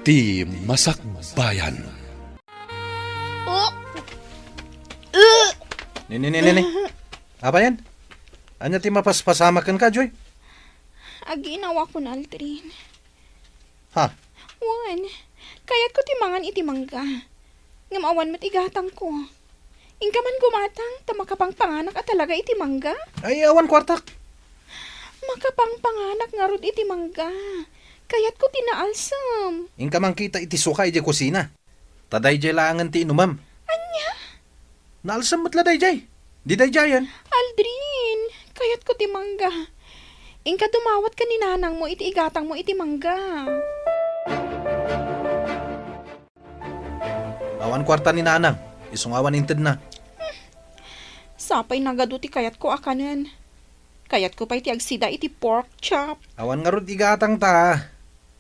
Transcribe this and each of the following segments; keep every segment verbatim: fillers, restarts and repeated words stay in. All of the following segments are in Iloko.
ti Masakbayan. Oh! Uh! Ni, ni, ni, ni, ni. Apayen? Ania ti mapaspasamak kenka, Joy? Aginawakon, Aldrin. Ha? Wen, kayatko ti mangan iti mangga. Ngem awan met igatangko. Inka man gumatang, ta makapangpanganak a talaga iti mangga. Ay, awan kuartak. Makapangpanganak ngarud iti mangga. Kayatko ti naalsem. Inka mankita iti suka idiay kusina. Ta daydiay laengen ti inumem. Ania? Naalsem met la daydiay. Di daydiayen. Aldrin, kayatko ti mangga. Inka dumawat ken ni nanangmo iti igatangmo iti mangga. Awan kuarta ni nanang, isu nga awan intedna. Sapay nagadu ti kayatko a kanen. Kayatko pay ti agsida iti pork chop. Awan ngarud igatangta.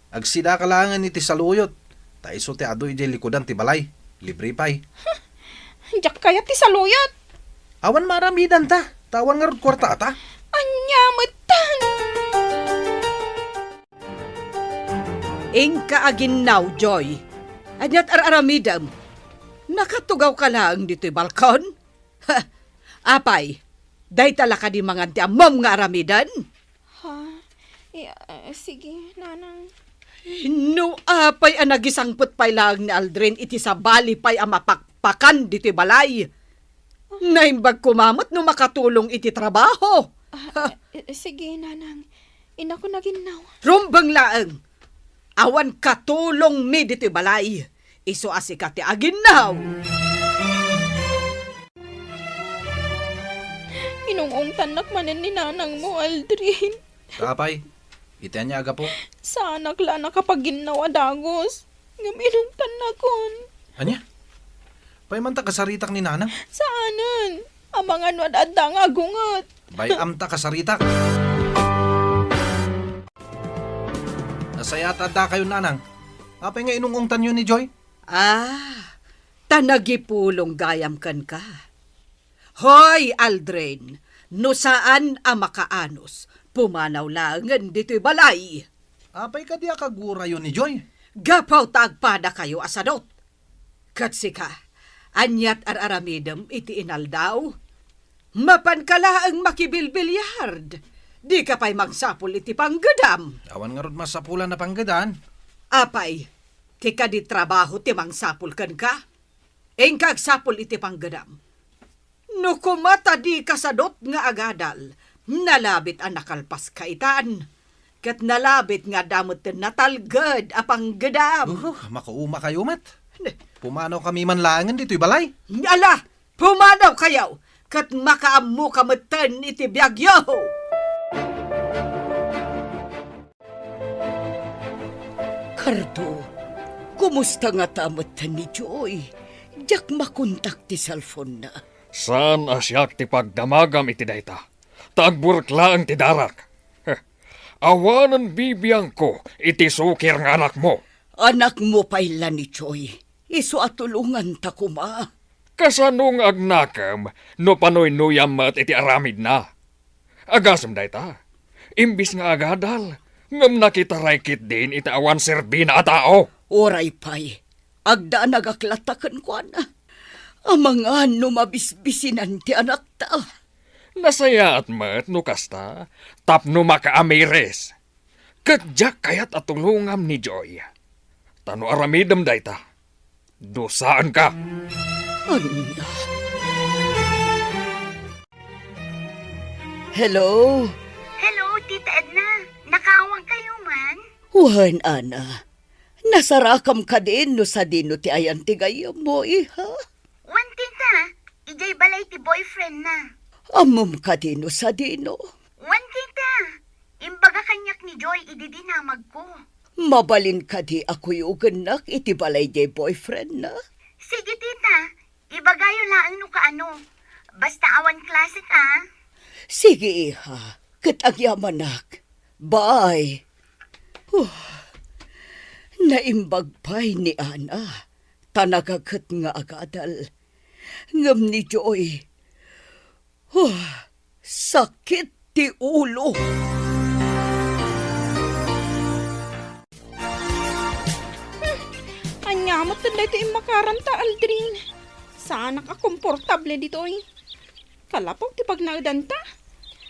Agsidaka laengen iti saluyot. Ta isu ti adu idiay likudan ti balay. Libre pay. Diak kayat ti saluyot. Awan maaramidanta. Ta awan ngarud kuartata. Ania metten? Inka aginnaw, Joy. Aniat ar-aramidem? Nakatugawka laeng ditoy balkon? Ha, apay, dayta la kadi mangan ti ammom nga aramiden? Ha? Eh, ah, sige, nanang. No apay a nagisangpet pay laeng ni Aldrin iti sabali pay a mapakpakan ditoy balay. Naimbag koma met no makatulong iti trabaho. Ah, eh, sige, nanang. Inako naginnaw. Rumbeng laeng. Awan katulongmi ditoy balay. Isu a sika ti aginnaw. Inung-ungtannak manen ni nanangmo, Aldrin. Apay, iti ania a gapu? Saanak la a nakapaginnaw a dagus. Ngem inungtannakon. Ania? Paymanta kasaritak ni nanang? Saanen. Amangan no ad-adda nga agunget. Bay-amta kasaritak. Nasayaat a addakayo, nanang. Apay nga inung-ungtanyo ni Joy? Ah, ta nagipulong gayam kenka. Hoy, Aldrin, no saan a makaanus, pumanaw laengen ditoy balay. Apay kadi a kagurayo ni Joy? Gapu ta agpadakayo a sadut. Ket sika, aniat ar-aramidem iti inaldaw? Mapanka laeng makibilbiliard. Dika pay mangsapul iti panggedam. Awan ngarud masapulan a panggedan. Apay, ti kadi trabaho ti mangsapul kenka? Inka agsapul iti panggedam. No koma ta dika sadut nga agadal, nalabit a nakalpaska itan. Ket nalabit nga adda metten natalged a panggedam. Uh, makaumakayo met. Ne. Pumanawkami man laengen ditoy balay. Ala, pumanawkayo, ket makaammoka metten iti biagyo. Cardo, kumusta ngata metten ni Joy? Diak makontak ti cellphone-na. Saan a siak ti pagdamagam iti dayta, ta agburek laeng ti darak. Heh, awanen bibiangko iti sukir nga anakmo. Anakmo pay la ni Joy, isu a tulonganta koma. Kasano nga agnakem no panuynuyam met iti aramidna? Agasem dayta, imbis nga agadal, ngem nakitaray ketdin iti awan serbina a tao. Uray pay, agdanagak latta kenkuana. Amangan no mabisbisinan ti anakta. Nasayaat met no kasta, tapno makaamiris. Ket diak kayat a tulongam ni Joy. Ta no aramidem dayta, dusaenka. Ania? Hello? Hello, Tita Edna. Nakaawangkayo man? Wen, Ana. Nasarakam kadin no sadino ti ayan ti gayyemmo, iha? Wen, Tita. Idiay balay ti boyfriend-na. Ammom kadi no sadino? Wen, Tita. Imbaga kaniak ni Joy idi dinamagko. Mabalin kadi a kuyogennak iti balay diay boyfriend-na? Sige, Tita. Ibagayo laeng no kaano. Basta awan klasek, a. Sige, iha. Ket agyamanak. Bye. Huh. Naimbag pay ni Ana. Ta nagaket nga agadal. Ngem ni Joy, huh, sakit ti ulo. Amotten daytoy immakaranta, Aldrin. Saanak a komportable ditoy. Kalapaw ti pagnaedanta.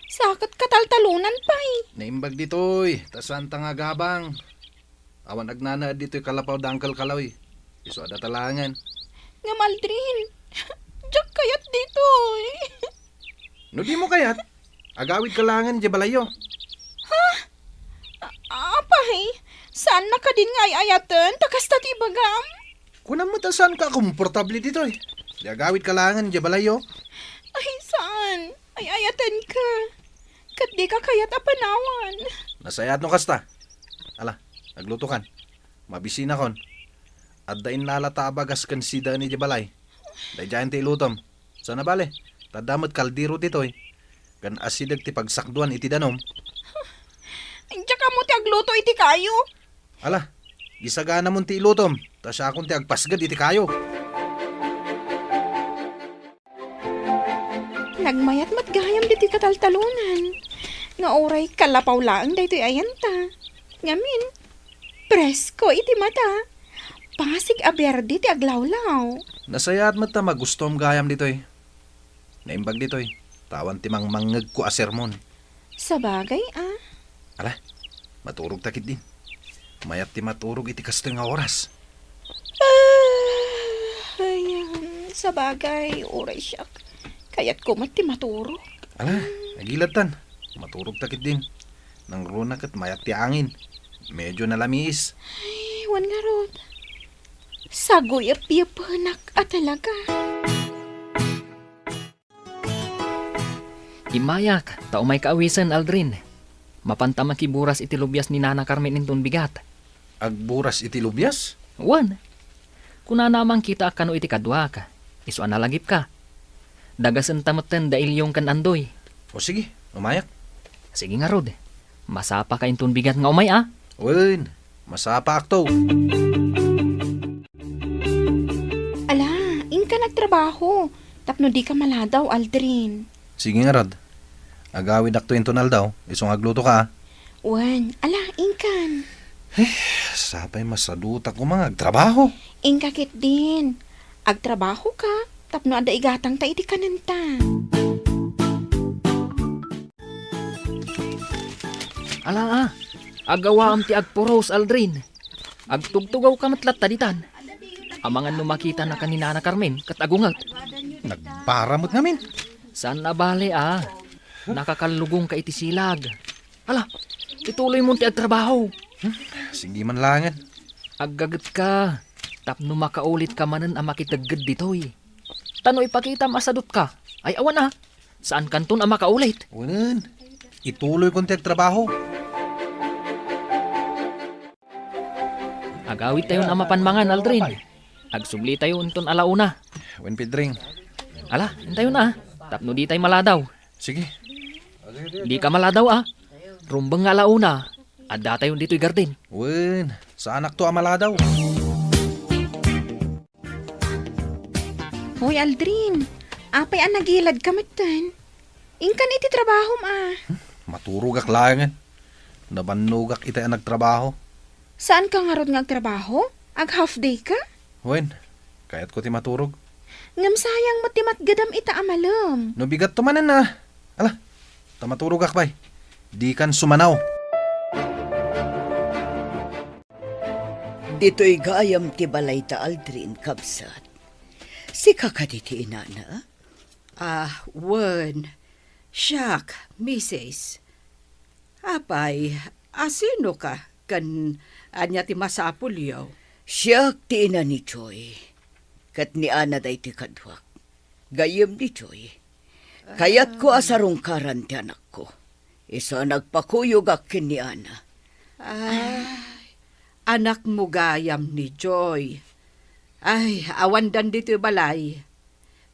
Sa ket kataltalonan pay. Naimbag ditoy, ta saan ta nga agabang. Awan agnanaed ditoy kalapaw da Uncle Kaloy. Isu a data laengen. Ngem Aldrin, diak kayat ditoy. No dimo kayat, agawidka laengen idiay balayyo. Ha? A-, apay, saan na kadin nga ay-ayaten ta kasta ti ibagam? Kunam met a saanka a komportable ditoy. Di agawidka laengen idiay balayyo. Ay, saan? Ay-ayatenka. Ket dika kayat a panawan. Nasayaat no kasta. Ala, aglutokan. Mabisinakon. Adda innalata a bagas ken sidaen idiay balay. Daydiayen ti ilutom. Saan a bale, ta adda met kaldero ditoy. Ken asideg ti pagsakduan iti danum. Diak ammo ti agluto iti kayo. Ala, isaganamon ti ilutom, ta siakon ti agpasged iti kayo. Nagmayat met gayam ditoy kataltalonan, nga uray kalapaw laeng daytoy ayanta. Ngamin, presko iti mata. Pasig a berde ti aglawlaw. Nasayaat met ta magustuam gayam ditoy. Naimbag ditoy, ta awan ti mangmangngegko a sermon. Sabagay, a. Ala, maturog ta ketdin. Mayat ti maturog iti kastoy nga oras. Ah, ay, um, sabagay, uray siak. Kayatko met ti maturog. Ala, agilad tan. Maturog ta ketdin. Nangruna ket mayat ti angin. Medyo nalamiis. Ay, wen ngarud. Saguyep-yepenak a talaga. Immayak, ta umayka awisen, Aldrin. Mapanta makiburas iti lubias ni Nana Carmen inton bigat. Agburas iti lubias? Wen. Kunana a mangkitaak kano iti kaduak. Isu a nalagipka. Dagasenta metten da Ilyong ken Andoy. O sige, umayak. Sige ngarud. Masapaka inton bigat nga umay, a? Wen, masapaakto. Ala, inka nagtrabaho. Tapno dika maladaw, Aldrin. Sige ngarud. Agawidakto inton aldaw, isu nga aglutoka, a. Wen, ala, inkan. Eh, sapay masadutak koma nga agtrabaho. Inka ketdin. Agtrabahoka, tapno adda igatangta iti kanenta. Ala, a. Agawaam ti agpuros, Aldrin. Agtugtugawka met latta ditan. Amangan no makitanaka ni Nana Carmen ket agunget. Nagbara met ngamin. Saan a bale, a. Nakakallugongka iti silag. Ala, ituloymon ti agtrabaho. Hmm, sige man laengen. Aggagetka, tapno makaulitka manen a makitegged ditoy. Ta no ipakitam a sadutka, ay awan a, saankanton a makaulit. Wen, ituloykon ti agtrabaho. Agawidtayon a mapan mangan, Aldrin. Agsublitayo inton ala una. Wen, Pedring. Ala, intayon a, tapno ditay maladaw. Sige. Dika maladaw, a. Rumbeng nga ala una, addatayon ditoy garden. Wen, saanakto a maladaw. Hoy, Aldrin, apay a nagiladka metten? Inkan iti trabahom, a. Hmm, maturogak laengen. Nabannogak itay a nagtrabaho. Saanka ngarud nga agtrabaho? Ag-half day ka? Wen, kayatko ti maturog. Ngem sayang met ti matgedam ita a malem. No bigatto manen a. Ala, ta maturogak pay. Dikan sumanaw. Ditoy gayam ti balayta, Aldrin, kabsat. Sika kadi ti inana? Ah, wen. Siak, misis. Apay, asinoka ken ania ti masapulyo? Siak ti ina ni Joy, ket ni Ana daytoy kaduak. Gayyem ni Joy, kayatko a sarungkaran ti anakko. Isu a nagpakuyogak ken ni Ana. Ay, anakmo gayam ni Joy. Ay, awandan ditoy balay.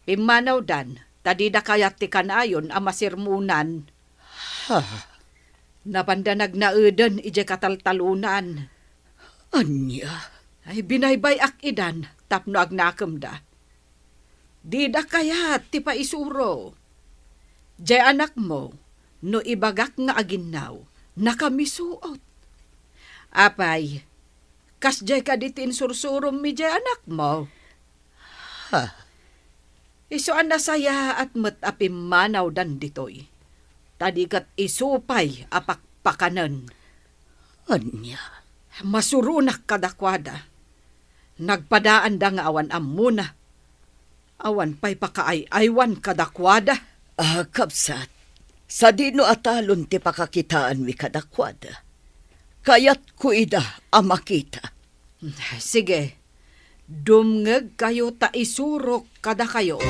Pimmanawdan, ta dida kayat ti kanayon a masermonan. Ha? Napanda nagnaeden idiay kataltalonan. Ania? Ay, binaybay-ak idan tapno agnakemda. Dida kayat ti paisuro. Diay anakmo, no ibagak nga aginnaw, nakamisuot. Apay, Kasdiay kadi ti insursurom idiay anakmo? Ha? Isu a nasayaat met a pimmanawdan ditoy. Ta di ket isu pay a pakpakanen. Ania? Masuronak kadakuada. Nagpadaanda nga awan ammona. Awan pay pakaay-aywan kadakuada. Ah, kabsat, sadino a talon ti pakakitaanmi kadakuada? Kayatko ida a makita. Sige, dumngegkayo ta isurok kadakayo.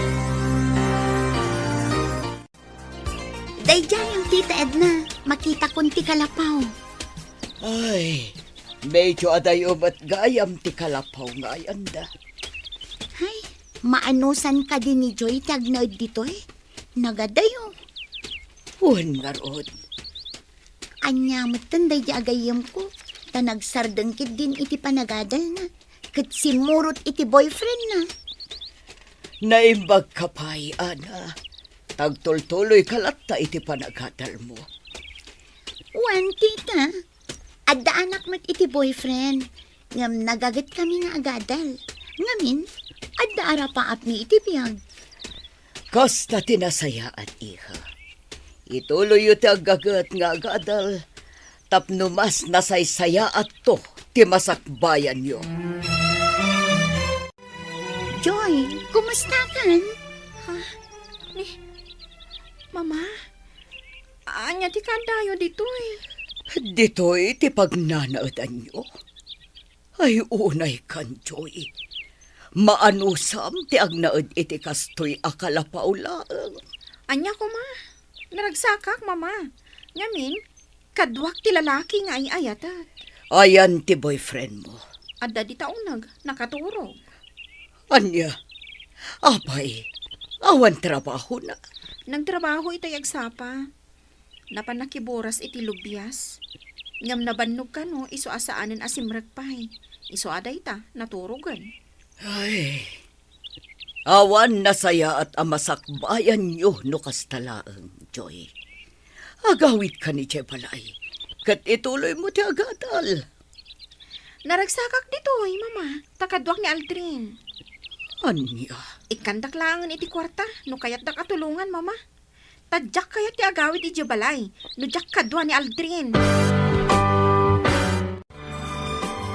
Daydiay, Tita Edna, makitakon ti kalapaw. Ay, medyo adayo met gayam ti kalapaw nga ayanda. Ay, maanusan kadi ni Joy ti agnaed ditoy? Nagadayo. Wen ngarud. Ania metten daydi a gayyemko, ta nagsardeng ketdin iti panagadalna, ket simmurot iti boyfriendna. Naimbagka pay, Ana. Tagtultuloyka latta iti panagadalmo. Wen, tita, adda anak met iti boyfriend, ngem nagagetkami nga agadal. Ngamin, adda arapaapmi iti biag. Kasta ti nasayaat, iha. Ituloyyo ti aggaget nga agadal tapno mas nasaysayaatto ti masakbayanyo. Joy, kumustakan? Ha? Ni, Mama? Ania ti kaadayo ditoy? Ditoy ti pagnanaedanyo? Ay, unaykan, Joy. Maanusam ti agnaed iti kastoy a kalapaw laeng. Ania koma? Naragsakak, Mama. Ngamin, kaduak ti lalaki nga ay-ayatek. Ayan ti boyfriend mo. Adda dita uneg, nakaturog. Ania? Apay, awan trabahona? Nagtrabaho itay agsapa. Napan nakiburas iti lubias. Ngem nabannog kano isu a saanen a simrek pay. Isu a dayta, naturogen. Ay, awan nasayaat a masakbayanyo no kasta laeng, Joy. Agawidka idiay balay, ket ituloymo ti agadal. Naragsakak ditoy, Mama, ta kaduak ni Aldrin. Ania? Ikkandak laengen iti kuarta no kayatdak a tulongan, Mama. Ta diak kayat ti agawid idiay balay no diak kadua ni Aldrin.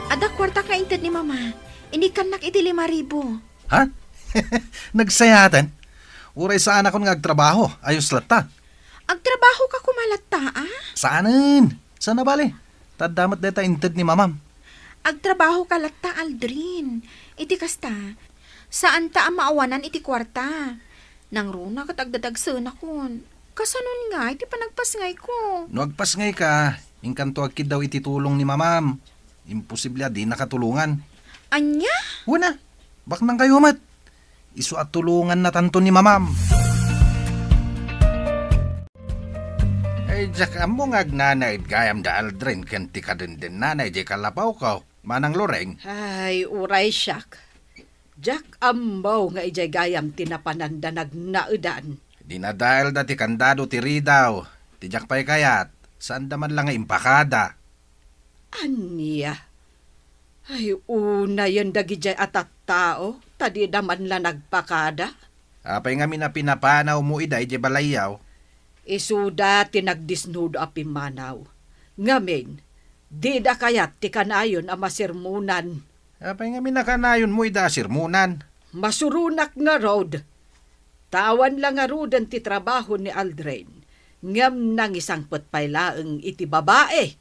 Adda kuartak nga inted ni Mama. Inikkannak iti lima ribu. Ha? Nagsayaatan? Uray saanakon nga agtrabaho, ayos latta. Agtrabahoka koma latta, a? Saanen? Saan a bale? Ta adda met dayta inted ni Mamam. Agtrabahoka latta, Aldrin. Iti kasta, saanta a maawanan iti kuarta. Nangruna ket agdadagsenakon. Kasanon ngay ti panagpasngayko? No agpasngayka, inkanto agkiddaw iti tulong ni Mamam. Imposible a dinaka tulongan. Ania? Wen a, baknangkayo met. Isu a tulongannatanto ni Mamam. Ay, diak ammo nga agnanaed gayam da Aldrin ken ti kadendennana idiay kalapawko, Manang Loreng. Ay, uray siak. Diak ammo nga idiay gayam ti napananda nagnaedan. Dinadaelda ti kandado ti ridaw. Ti diak pay kayat, saanda man la nga impakada. Ania? Ay, unayen dagidiay a tattao, ta dida man la nagpakada. Apay ngamin a pinapanawmo ida idiay balayyo? Isuda ti nagdisnudo a pimmanaw. Ngamin, dida kayat ti kanayon a masermonan. Apay ngamin a kanayonmo ida a sermonan? Masuronak ngarud. Ta awan la ngaruden ti trabaho ni Aldrin, ngem nangisangpet pay laeng iti babai.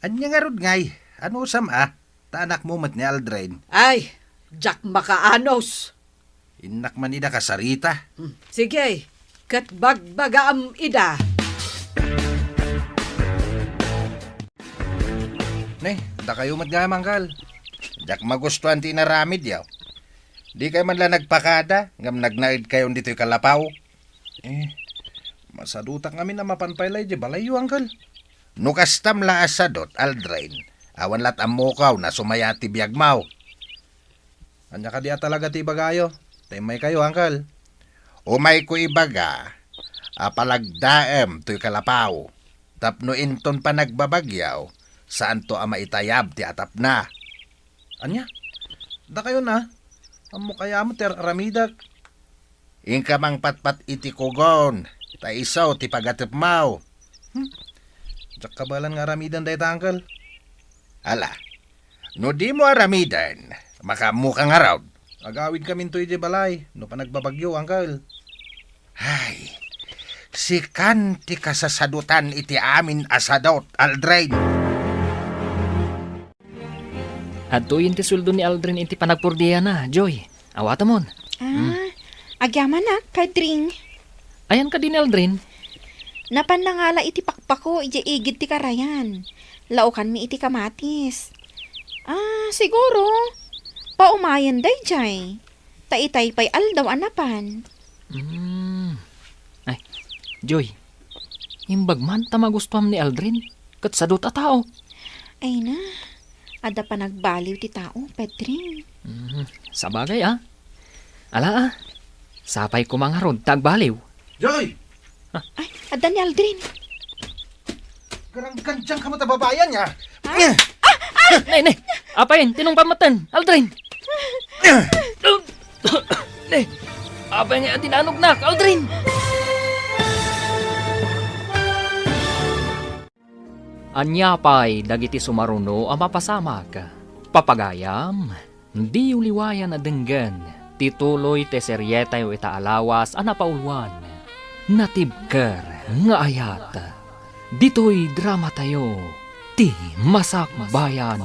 Ania ngarud ngay? Anusam a? Ta anakmo met ni Aldrin. Ay, diak makaanus. Innak man ida kasarita. Hmm, sige, ket bagbagaam ida. Ne, dakayo met gayam, angkel. Diak magustuan ti inaramidyo. Dikay man la nagpakada, ngem nagnaedkayon ditoy kalapaw. Eh, masadutak ngamin a mapan pay la idiay balayyo, angkel. No kastam la a sadut, Aldrin, awan lat ammokaw no sumayaat ti biagmaw. Ania kadi a talaga ti ibagayo? Ta immaykayo, angkel. Umayko ibaga a palagdaem toy kalapaw, tapno inton panagbabagyo, saanto a maitayab ti atapna. Ania? Dakayo na? Ammok aya met ti ar-aramidek. Inka mangpatpat iti kugon, ta isu ti pagatepmo. Hmm? Diak kabaelan nga aramiden dayta, Uncle. Ala, no dimo aramiden, makaammoka ngarud. Agawidkaminto idiay balay, no panagbabagyo, Uncle. Ay, sikan ti kasasadutan iti amin a sadut, Aldrin. Adtoyen ti sueldo ni Aldrin iti panagpurdiana, Joy. Awatemon. Ah, Hmm. Agyamanak, Pedring. Ayan kadi ni Aldrin? Napan nangala iti pakpako idiay igid ti karayan. Laokanmi iti kamatis. Ah, siguro, paumayen daydiay. Ta itay pay aldaw a napan. Hmm. Ay, Joy, imbag man ta magustuam ni Aldrin, ket sadut a tao. Ay na, adda panagbaliw ti tao, Pedring. Hmm, sabagay, ah. Ala, ah. Sapay koma ngarud ta agbaliw. Joy! Ay, adda ni Aldrin. Garanggandiangka met a babai ania? Ha? Ne, ne. Apay, tinungpam metten, Aldrin. Ne, apay nga adinanognak, Aldrin. Ania pay dagiti sumaruno a mapasamak? Papagayam, diyo liwayan a denggen ti tuloy ti serietayo ita a lawas a napauluan, Natibker nga Ayat. Ditoy dramatayo, Ti Masakbayan.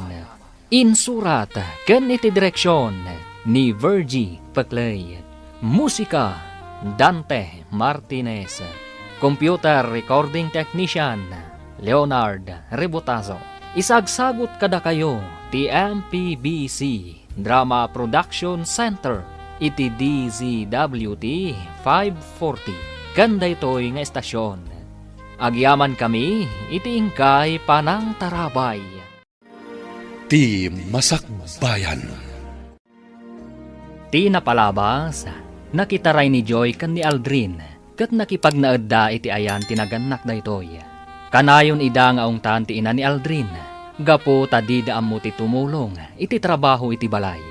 Insurat ken iti direksion ni Virgie Peclay. Musika, Dante Martinez. Computer recording technician, Leonard Rebotazo. Isagsagut kadakayo ti M P B C Drama Production Center iti D Z W T five forty ken daytoy nga estasion. Agyamankami iti inkay panangtarabay. Ti Masakbayan. Ti napalabas, nakitaray ni Joy ken ni Aldrin, ket nakipagnaedda iti ayan ti nagannak daytoy. Kanayon ida nga ungtan ti ina ni Aldrin, gapu ta dida ammo ti tumulong iti trabaho iti balay.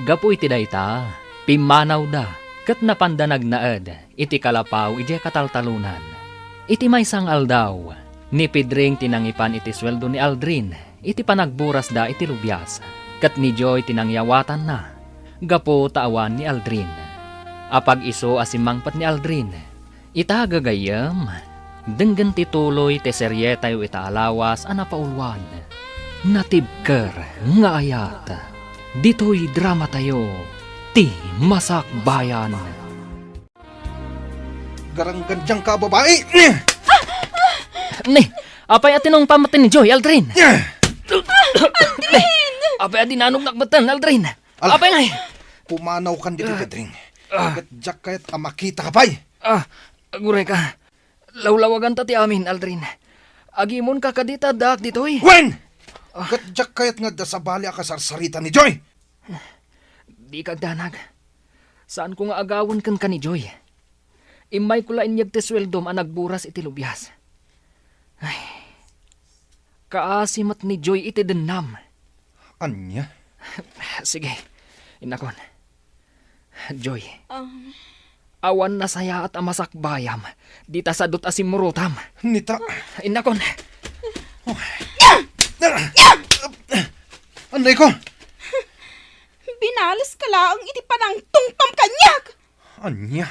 Gapu iti dayta, pimmanawda ket napanda nagnaed iti kalapaw idiay kataltalonan. Iti maysa nga aldaw, ni Pedring ti nangipan iti sueldo ni Aldrin iti panagburasda iti lubias, ket ni Joy ti nangyawatanna gapu ta awan ni Aldrin. Apag-isu a simmangpet ni Aldrin, ita gagayyem, denggen ti tuloy ti serietayo ita a lawas a napauluan, Natibker nga Ayat. Ditoy dramatayo, Ti Masakbayan. Garanggandiangka a babai! Ne, apay a tinungpam metten ni Joy, Aldrin? Ne, apay a dinanognak metten, Aldrin? Ala, apay ngay? Pumanawkan ditoy, Pedring. Ah. Ket diak kayat a makitaka pay. Ah, aguray ka. Lawlawaganta ti amin, Aldrin. Agimonka kadi ta addaak ditoy. Wen! Ah. Ket diak kayat nga adda sabali a kasarsarita ni Joy. Dika agdanag. Saanko nga agawen kenka ni Joy. Immayko la inyeg ti sueldom a nagburas iti lubias. Ay. Kaasi met ni Joy iti dennam. Ania? Sige, innakon. Joy. Ah. Awan nasayaat a masakbayam dita sadut a simmurotam. Nita. Innakon. Anay ko. Binaleska laeng iti panangtungpam kaniak. Ania?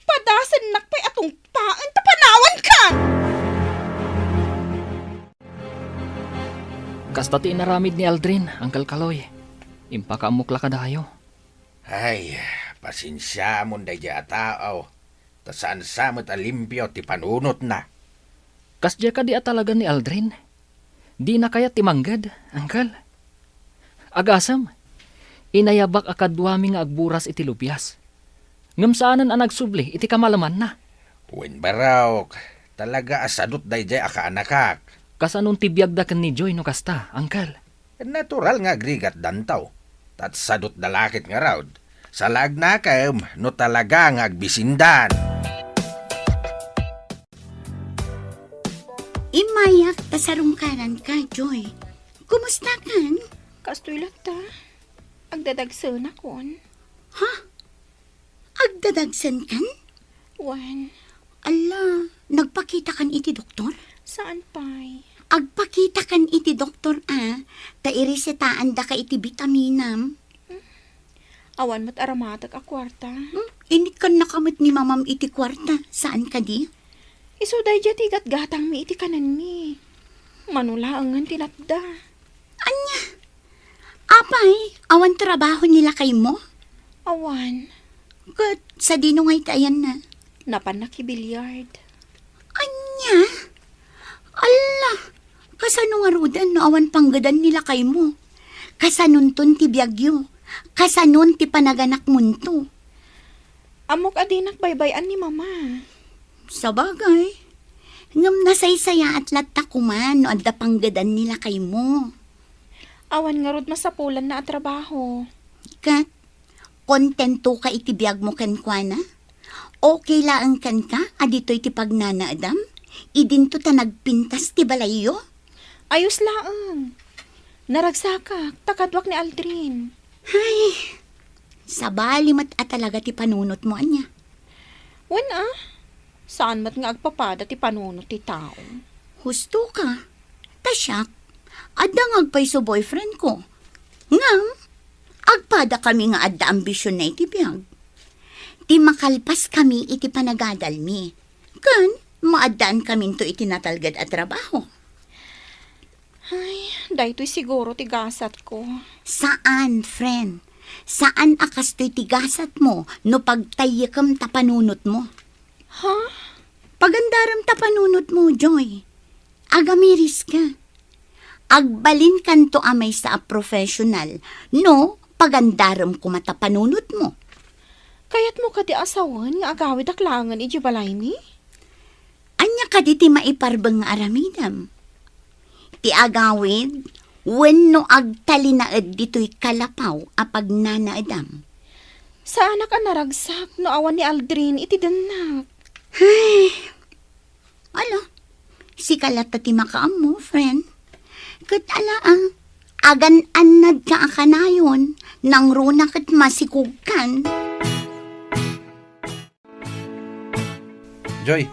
Padasennak pay a tungpaen ta panawankan. Kasta ti inaramid ni Aldrin, Uncle Kaloy. Impakaammok la kadayo. Ay, pasensiamon daydiay a tao, ta saan sa met a limpio ti panunotna. Kasdiay kadi a talaga ni Aldrin? Dina kayat ti mangged, Uncle? Agasem, inayabak a kaduami nga agburas iti lubias. Ngem saanen a nagsubli iti kamalemanna. Wen, barok, talaga a sadut daydiay a kaanakak. Kasanon ti biagda ken ni Joy no kasta, Uncle? Natural nga agrigatdanto. Ta sadutda la ket ngarud. Salaagnakem no talaga nga agbisindan. Immayak ta sarungkaranka, Joy. Kumustakan? Kastoy latta. Agdadagsenakon. Ha? Agdadagsenkan? Wen. Alla, nagpakitakan iti doktor? Saan pay? Agpakitakan iti doktor a, ta iresetaandaka iti bitaminam. Awan met aramatek a kuarta. Hmm? Initkannaka met ni mamam iti kuarta, saan kadi? Isu daydiay ti gatgatangmi iti kanenmi. Mano laengen ti natda. Ania? Apay, awan trabaho ni lakaymo? Awan. Ket sadino ngay ti ayanna? Napanna ki billiard. Ania? Alla, kasano ngaruden no awan panggedan ni lakaymo? Kasanonton ti biagyo? Kasanon ti panaganakmonto? Ammok a dinak baybay-an ni Mama. Sabagay. Ngem nasaysayaat latta koma no adda panggedan ni lakaymo. Awan ngarud masapulanna a trabaho. Ket, kontentoka iti biagmo kenkuana? Okay laeng kenka a ditoy ti pagnanaedam? Idinto ta nagpintas ti balayyo? Ayos laeng. Naragsakak, ta kaduak ni Aldrin. Ay, sabali met a talaga ti panunotmo, ania? Wen a, saan met nga agpapada ti panunot ti tao. Husto ka. Ta siak, adda nga agpayso boyfriend ko. Ngem, agpada kami nga adda ambisionna iti biag. Ti makalpas kami iti panagadalmi. Ken, maaddaan kaminto iti natalged a trabaho. Ay, daytoy siguro ti gasatko. Saan, friend. Saan a kastoy ti gasatmo no pagtayyekem ta panunotmo. Ha? Pagandarem ta panunotmo, Joy. Agamiris ka. Agbalinkanto a maysa a professional no pagandarem koma ta panunotmo. Kayatmo kadi a sawen nga agawidak laengen idiay balaymi? Ania kadi ti maiparbeng nga aramidem? Ti agawid wenno agtalinaed ditoy kalapaw a pagnanaedam? Saanak a naragsak no awan ni Aldrin iti dennak. Ay, ala, sika latta ti makaammo, friend. Ket ala, ah, agan-annadka a kanayon, nangruna ket masikogkan. Joy,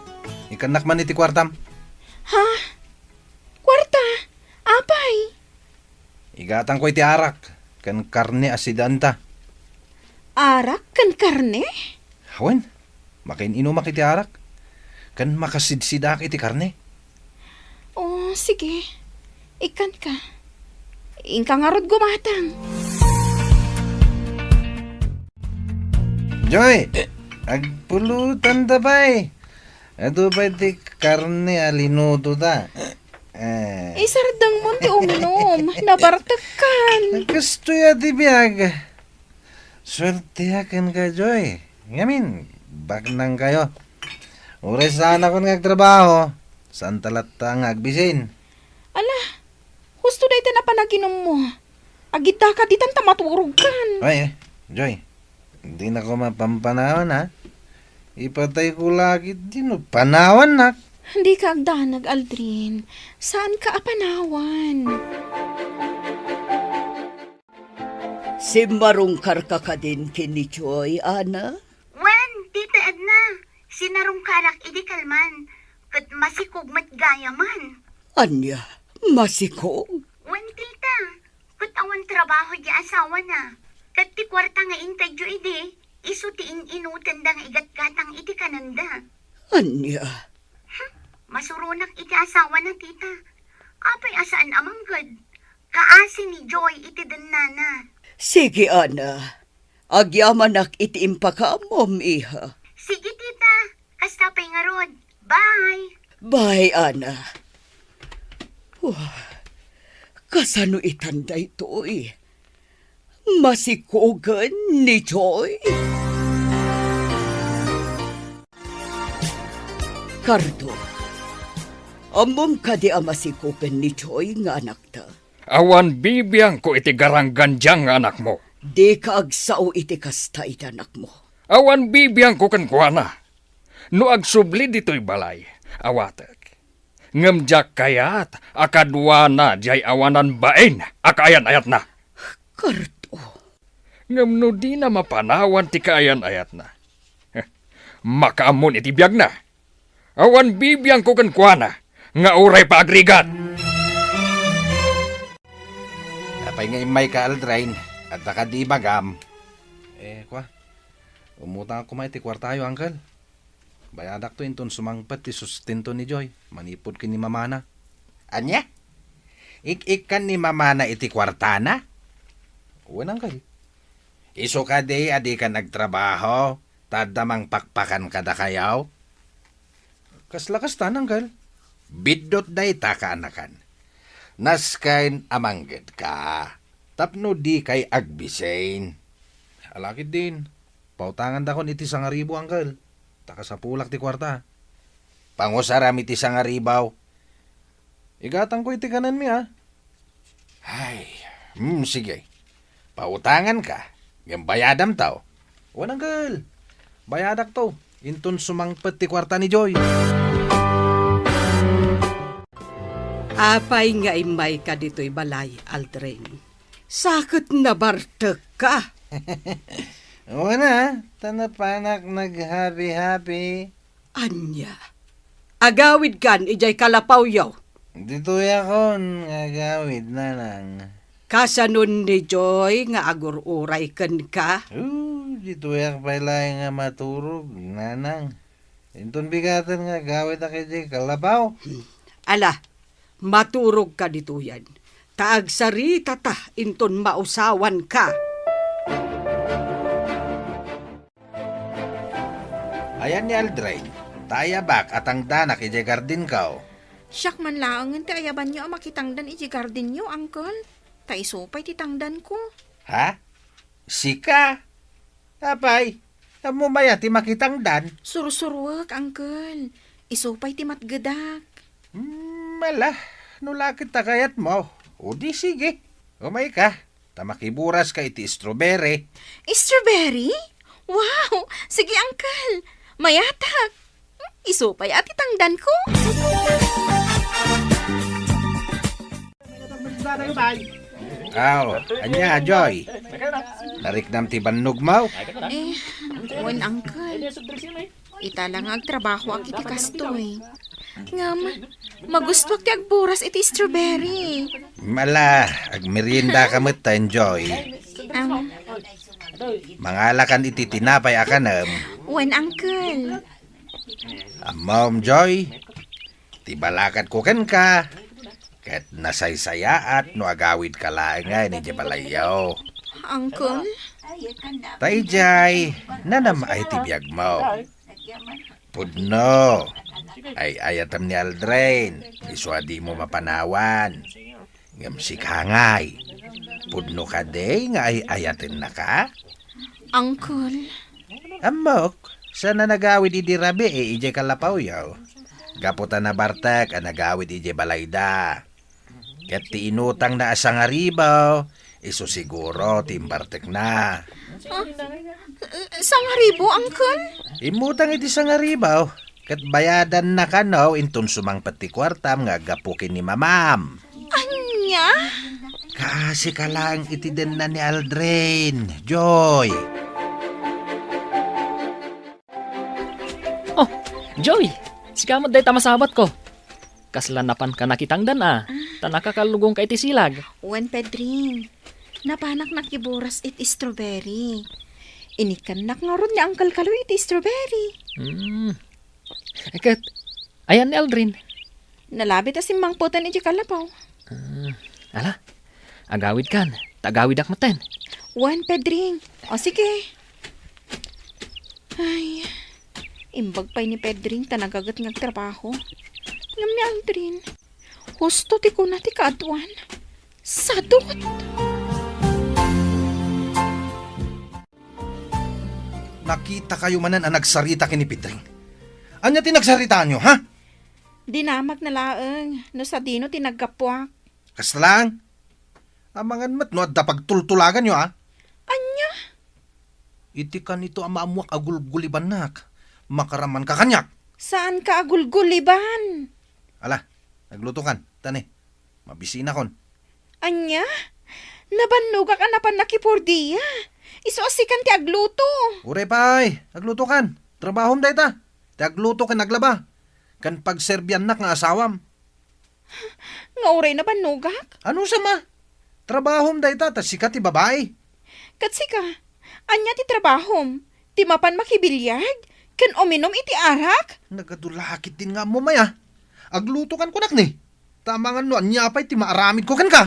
ikkannak man iti kuartam. Ha? Kuarta? Apay? Igatangko iti arak ken karne a sidaanta. Arak ken karne? Wen, makin-inumak iti arak ken makasidsidaak iti karne. O, sige. Ikkanka. Inka ngarud gumatang. Joy, agpulotanta pay. Adu pay ti karne a linutota. Eh. Isardengmon ti uminum. Nabartekkan. Kastoy a ti biag. Suerteak kenka, Joy. Ngamin, baknangkayo. Uray saanakon nga agtrabaho, saanta latta nga agbisin. Ala, husto dayta napanaginummo. Agiddaka ditan ta maturogkan. Ay, eh, Joy, dinako mapampanawan, ha? Ipatayko la ketdi no panawannak. Dika agdanag, Aldrin. Saanka a panawan. Simmarungkarka kadin ken ni Joy, Ana? Wen, Tita Edna. Sinarungkarak idi kalman, ket masikog met gayamen. Ania? Masikog? Wen, Tita. Ket awan trabaho di asawana. Ket ti kuarta nga intedyo idi, isu ti in-inutenda nga igatgatang iti kanenda. Ania? Hmm, masuronak iti asawana, Tita. Apay a saan a mangged? Kaasi ni Joy iti dennana. Sige, Ana. Agyamanak iti impakaammom, iha. Sige, Tita. Kasta pay ngarud. Bye. Bye, Ana. Wah, kasano itan daytoy? Masikogen ni Joy? Cardo, ammom kadi a masikogen ni Joy nga anakta? Awan bibiangko iti garanggan diay nga anakmo. Dika agsao iti kasta iti anakmo. Awan bibiangko kenkuana. No agsubli ditoy balay, awatek. Ngem diak kayat a kaduana diay awanan bain a kaayan-ayatna. Karto. Ngem no dina mapanawan ti kaayan-ayatna, makaammo iti biagna. Awan bibiangko kenkuana nga uray pa agrigat. Apay nga immayka, Aldrin? Adda kadi ibagam? Eh, kua, umutangak koma iti kuartayo, Uncle. Bayadakto inton sumangpet ti sustento ni Joy manipud ken ni mamana. Ania? Ik-ikkan ni mamana iti kuartana? Wen, Uncle. Isu kadi a dikan agtrabaho, ta adda mangpakpakan kadakayo? Kasla kasta, Uncle. Biddut dayta, kaanakan. Nasken a manggedka tapno dikay agbisin. Alakid din. Pautangandakon iti sangaribu, Uncle. Ta kasapulak ti kuarta. Pangusaram iti sangaribu. Igatangko iti kanenmi, a. Ay, hmm, sige. Pautanganka, ngem bayadamto. Wen, Uncle. Bayadakto inton sumangpet ti kuarta ni Joy. Apay nga immayka ditoy balay, Aldrin? Sa ket nabartekka. Wen a, ta napanak naghabi-habi. Ania? Agawidkan idiay kalapawyo? Ditoyakon nga agawid, nanang. Kasanon ni Joy nga agur-uray kenka? Oh, ditoyak pay laeng nga maturog, nanang. Inton bigaten nga agawidak idiay kalapaw. Hmm. Ala, maturogka ditoyen. Ta agsaritata inton mausawanka. Ayan ni Aldrin, ta ayabak a tangdanak idiay gardinko. Siak man laengen ti ayabanyo a makitangdan idiay gardinyo, Uncle. Ta isu pay ti tangdanko. Ha? Sika? Apay, ammom aya ti makitangdan? Sursuruek, Uncle. Isu pay ti matgedak. Hmm, ala, no la ket ta kayatmo, o di sige. Umayka, ta makiburaska iti strawberry. Strawberry? Wow! Sige, Uncle. Mayatak. Isu pay a ti tangdanko. Aw, ania, Joy? Nariknam ti bannogmo? Eh, wen, Uncle. Ita la nga agtrabahoak iti kastoy. Ngem, magustoak ti agburas iti strawberry. Ala, agmeriendaka metten, Joy. Am. Mangalakan iti tinapay a kanem. Wen, Uncle. Ammom, Joy, ti balakadko kenka, ket nasaysayaat no agawidka laengen idiay balayyo. Uncle? Ta idiay, nanam-ay ti biagmo. Pudno, ay-ayatem ni Aldrin, isu a dimo mapanawan. Ngem sika ngay, pudno kadi nga ay-ayatennaka? Uncle. Ammok, saan a nagawid idi rabii idiay kalapawyo. Gapu ta nabartek a nagawid idiay balayda. Ket ti inutangna a sangaribu, isu siguro ti imbartekna. Ah, sangaribu, Uncle? Immutang iti sangaribu, ket bayadanna kano inton sumangpet ti kuartam nga aggapu ken ni mamam. Ania? Kaasika laeng iti denna ni Aldrin, Joy. Oh, Joy! Sika met dayta masabatko. Kasla napanka nakitangdan a, ta nakakallugonka iti silag. Wen, Pedring. Napanak nakiburas iti strawberry. Inikkannak ngarud ni Uncle Kaloy iti strawberry. Hmm. Ket, ayan ni Aldrin? Nalabit a simmangpeten iti kalapaw. Ah, ala, agawidkan, ta agawidak metten. Wen, Pedring. O, sige. Ay, imbag pay ni Pedring ta nagaget nga agtrabaho. Ngem ni Aldrin, husto ti kuna ti kaaduan. Sadut! Nakitakayo manen a nagsarita ken ni Pedring. Ania ti nagsaritaanyo, ha? Dinamagna laeng no sadino ti naggapuak. Kasta laeng. Amangan met no adda pagtultulaganyo, a? Ania? Iti kanito a maammoak a gulgulibannak, makaramanka kaniak. Saanka a gulguliban? Ala, naglutokan, ta ne, mabisinakon. Ania? Nabannogak a napan nakipordia. Isu a sikan ti agluto. Uray pay, aglutokan. Trabahom dayta. Ti agluto ken aglaba. Ken pagserbiannak nga asawam. Nga uray nabannogak? Ano sama? Trabahom dayta, ta sika ti babai. Ket sika, ania ti trabahom? Ti mapan makibiliag? Ken uminum iti arak? Nagadu la ketdin nga ammom aya. Aglutokan kunak ni. Ta amangan no ania pay ti maaramidko kenka.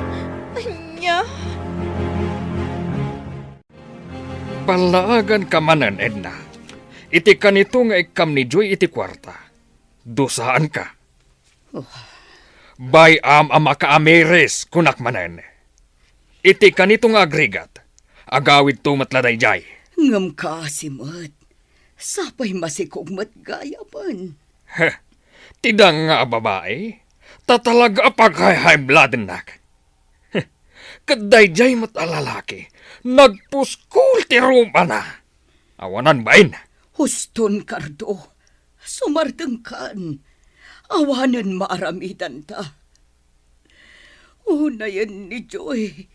Ania? Ballaaganka manen, Edna. Iti kanito nga ikkam ni Joy iti kuarta, dusaanka. Oh. Bay-am a makaamiris, kunak manen. Iti kanito nga agrigat, agawidto met la daydiay. Ngem kaasi met, sapay masikog met gayamen. Heh, ti danga a babai, ta talaga a paghayhaybladennak. Heh, ket daydiay met a lalaki, nagpuskol ti rumana. Awanan bain. Huston, Cardo. Sumardengkan. Awanen maaramidanta. Unayen ni Joy,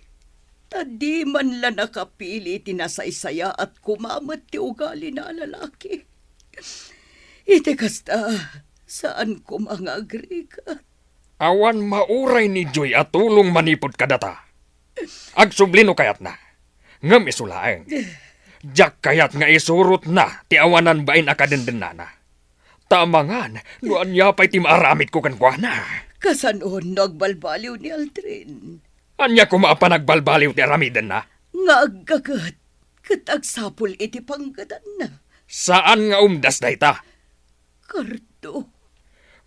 ta di man la nakapili ti nasaysayaat koma met ti ugalina a lalaki. Iti kasta, saan koma nga agrigat. Awan mauray ni Joy a tulong manipud kadata. Agsubli no kayatna. Ngem isu laeng, diak kayat nga isurotna ti awanan bain a kadendennana. Ta amangan no ania pay ti maaramidko kenkuana. Kasano no agbalbaliw ni Aldrin? Ania koma a panagbalbaliw ti aramidenna? Nga aggaget ket agsapul iti panggedanna. Saan nga umdas dayta. Cardo.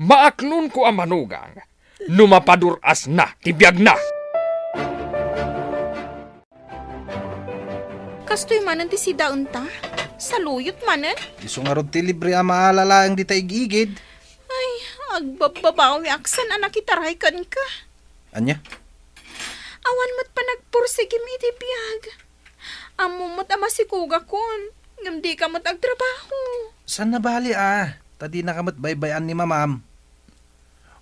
Maaklonko a manugang no mapadur-asna ti biagna. Kastoy manen ti sidaenta? Saluyot manen? Isu ngarud ti libre a maala laeng dita igigid. Ay, agbabbabawiak saan a nakitaray kenka. Ania? Awan met panagpursigim iti biag. Ammom met a masikogakon, ngem dika met agtrabaho. Saan a bali a, ta dinaka met baybay-an ni mamam.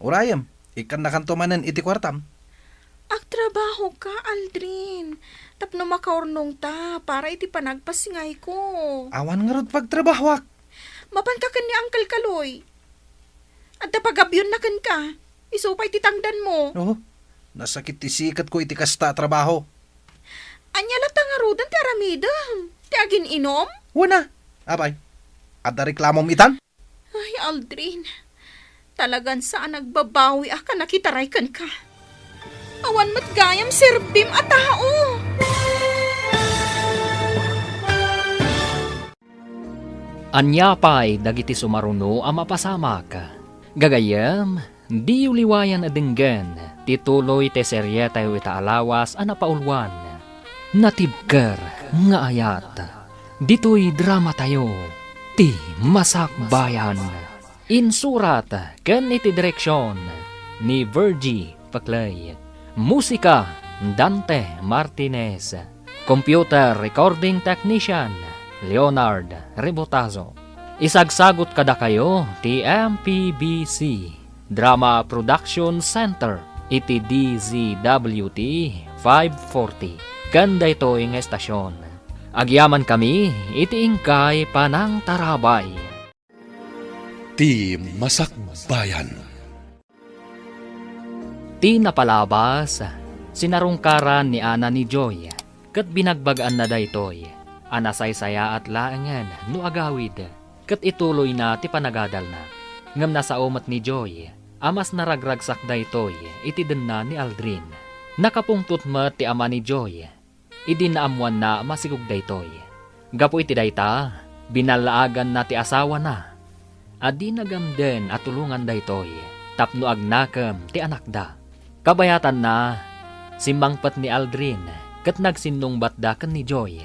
Urayem, ikkannakanto manen iti kuartam. Agtrabahoka, Aldrin, tapno makaurnongta para iti panagpasngayko. Awan ngarud pagtrabahoak. Mapanka ken ni Uncle Kaloy. Adda pagabionna kenka. Isu pay ti tangdanmo. Oh, nasakit ti siketko iti kasta a trabaho. Ania latta ngaruden ti aramidem? Ti agin-inom? Wen a. Apay, adda reklamom itan? Ay, Aldrin. Talagan saan a nagbabawiak a nakitaray kenka. Awan met gayam serbim a tao. Ania pay dagiti sumaruno a mapasamak? Gagayyem, diyo liwayan a denggen ti tuloy ti serietayo ita a lawas a napauluan, Natibker nga Ayat. Ditoy dramatayo, Ti Masakbayan. Insurat ken iti direksion ni Virgie Paclay. Musika, Dante Martinez. Computer recording technician, Leonard Rebotazo. Isagsagut kadakayo ti M P B C Drama Production Center iti D Z W T five forty. Ken daytoy nga estasion, agyamankami iti inkay panangtarabay. Ti Masakbayan. Ti napalabas, sinarungkaran ni Ana ni Joy, ket binagbag-anna daytoy a nasaysayaat laengen no agawid, ket ituloyna ti panagadalna. Ngem nasao met ni Joy a mas naragragsak daytoy iti denna ni Aldrin. Nakapungtot met ti ama ni Joy idi naammoanna a masigog daytoy. Gapu iti dayta, binallaaganna ti asawana a di nagamden a tulongan daytoy tapno agnakem ti anakda. Kabayatanna, simmangpet ni Aldrin ket nagsinnungbatda ken ni Joy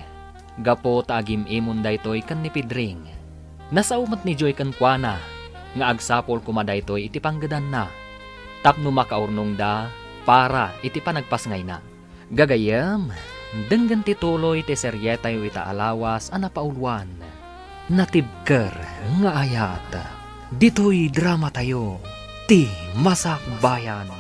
gapu ta agim-imon daytoy ken ni Pedring. Nasao met ni Joy kenkuana nga agsapul koma daytoy iti panggedanna tapno makaurnongda para iti panagpasngayna. Gagayyem, denggen ti tuloy ti serietayo ita a lawas a napauluan, Natibker nga Ayat. Ditoy dramatayo, Ti Masakbayan.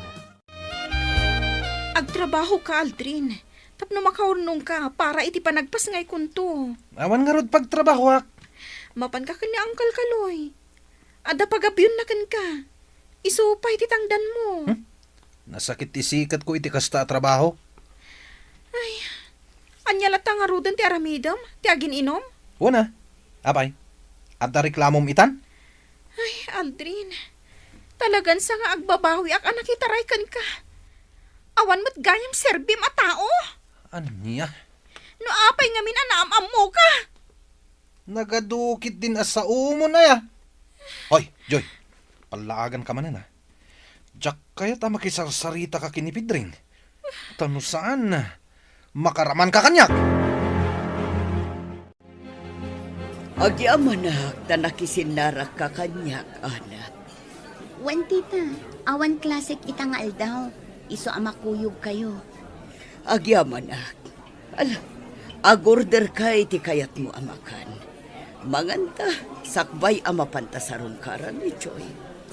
Agtrabahoka, Aldrin. Tapno makaurnongka para iti panagpasngaykonto. Awan ngarud pagtrabahoak. Mapanka ken ni Uncle Kaloy. Adda pagabionna kenka. Isu pay ti tangdanmo. Hmm? Nasakit ti siketko iti kasta a trabaho. Ay, ania latta ngaruden ti aramidem? Ti agin-inom? Wen a. Apay, adda reklamom itan? Ay, Aldrin, talagan sa nga agbabawiak a nakitaray kenka. Awan met gayam serbim a tao. Ania? No apay ngamin a naam-ammoka? Nagadu ketdin a saomon aya. Hoy, Joy, pallaaganka manen, a. Diak kayat a makisarsaritaka ken ni Pedring. Ta no saan, makaramanka kaniak. Agyamanak ta nakisinnarakka kaniak, anak. Wen, tita, awan klasek ita nga aldaw. Isu a makuyogkayo. Agyamanak. Ala, agorderka iti kayatmo a makan. Manganta, sakbay a mapanta sarungkaran ni Joy.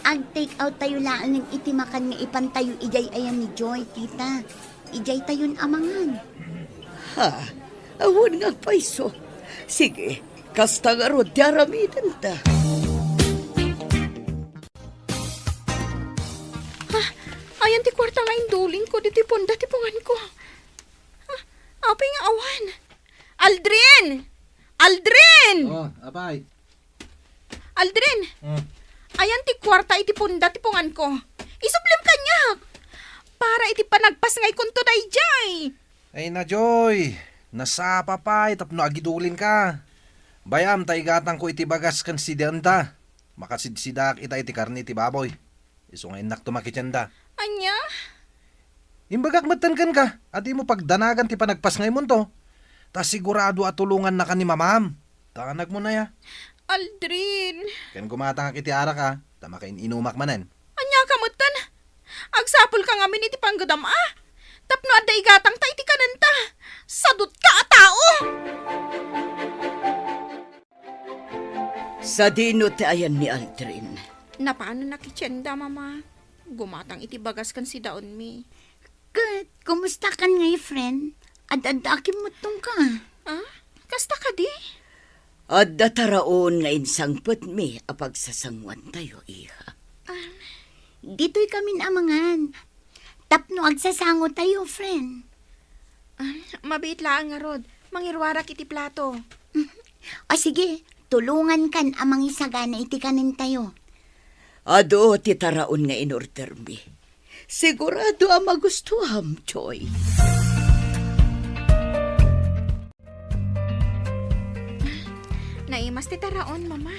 Ag-take out tayo laeng iti makan nga ipantayo idiay ayan ni Joy, tita. Idiay tayon a mangan. Ha? Awan nga agpayso. Sige, kasta ngarud ti aramidenta. Ha? Ayan ti kuarta nga indulingko ditoy punda ti punganko. Ha? Apay nga awan? Aldrin! Aldrin! Oh, apay. Aldrin! Hmm. Ayan ti kuarta iti punda ti punganko. Isublem kaniak. Para iti panagpasngaykonto daydiay. Ay na, Joy. Nasapa pay tapno agidulinka. Bay-am ta igatangko iti bagas ken sidaenda. Makasidsidaak ita iti karne iti baboy. Isu nga innakto makitienda. Ania? Imbagak metten kenka a dimo pagdanagan ti panagpasngaymonto. Ta sigurado a tulongannaka ni mamam. Ta anagmo aya. Aldrin. Ken gumatangak iti arak a, ta makain-inumak manen. Ania ka metten? Agsapulka ngamin iti panggedam a. Tapno adda igatangta iti kanenta. Sadutka a tao! Sadino ti ayan ni Aldrin? Napanen nakitienda, Mama. Gumatang iti bagas ken sidaenmi. Ket, kumusta kan ngay, friend? Ad-adda a kimmuttongka. Ah? Kasta kadi? Adda taraon nga insangpetmi a pagsasangoantayo, iha. Ah. Ditoy kamin a mangan. Tapno agsasangotayo, friend. Ah, mabiit laeng ngarud. Mangiruarak iti plato. O sige, tulongankan a mangisagana iti kanentayo. Adu ti taraon nga inordermi. Sigurado a magustuam, Joy. Naimas ti taraon, Mama.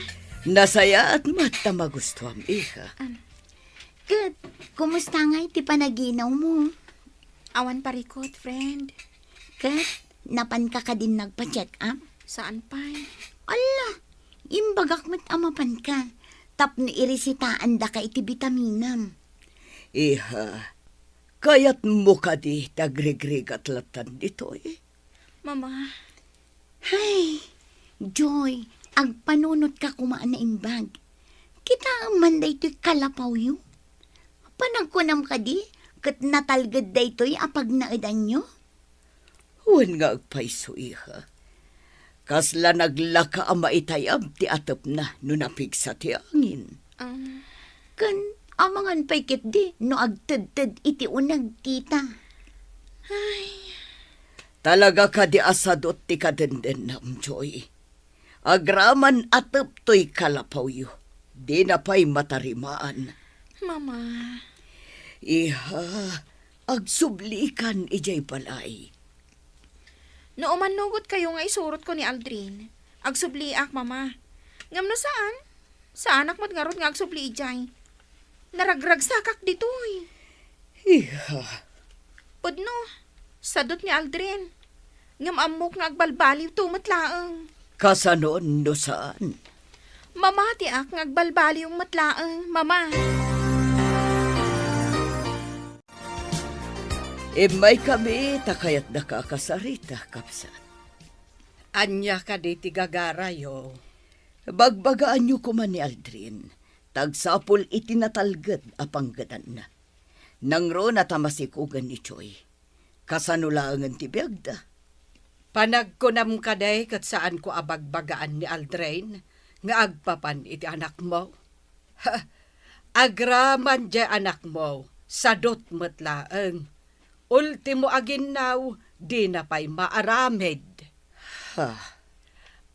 Nasayaat met ta magustuam, iha. Am, Ket, kumusta ngay ti panaginawmo? Awan parikut, friend. Ket, napanka kadin nagpa-check up? Saan pay. Alla, imbagak met a mapanka. Tapno iresitaandaka iti bitaminam. Iha, kayatmo kadi ti agrigrigat lattan ditoy? Mama. Hay, Joy, agpanunotka koma a naimbag. Kitaem man daytoy kalapawyo. Panagkunam kadi, ket natalged daytoy a pagnaedanyo? Wen nga agpayso, iha. Kasla naglaka a maitayab ti atepna no napigsa ti angin. Am. Ken amangan pay ketdi no agtedted iti uneg, tita. Ay. Talaga kadi a sadut ti kadendennam, Joy. Agraman atep toy kalapawyo. Dina pay matarimaan. Mama. Iha, agsublikan idiay balay. No umannugotkayo nga isurotko ni Aldrin, agsubliak, Mama. Ngem no saan, saanak met ngarud nga agsubli idiay. Naragragsakak ditoy. Iha. Pudno, sadut ni Aldrin. Ngem ammok nga agbalbaliwto met laeng. Kasano no saan? Mamatiak nga agbalbaliw met laeng, Mama. Immaykami ta kayatdaka a kasarita, kabsat. Ania kadi ti gagarayo? Bagbagaanyo koma ni Aldrin, ta agsapul iti natalged a panggedanna. Nangruna ta masikogen ni Joy. Kasano laengen ti biagda? Panagkunam kadi ket saanko a bagbagaan ni Aldrin nga agpapan iti anakmo? Ha, agraman diay anakmo, sadot met laeng. Ultimo a ginnaw, dina pay maaramid. Ha?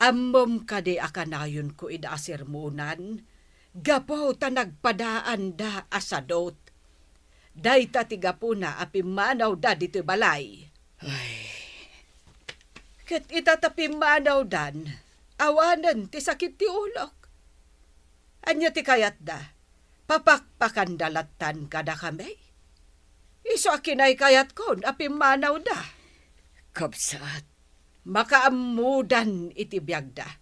Ammom kadi a kanayonko ida a sermonan, gapu ta nagpadaanda a sadot. Dayta ti gapuna a pimmanawda ditoy balay. Ay. Ket ita ta pimmanawdan, awanen ti sakit ti ulok. Ania ti kayatda? Papakpakanda lattan kadakami? Isu a kinaykayatkon a pimmanawda. Kabsat, makaammodan iti biagda.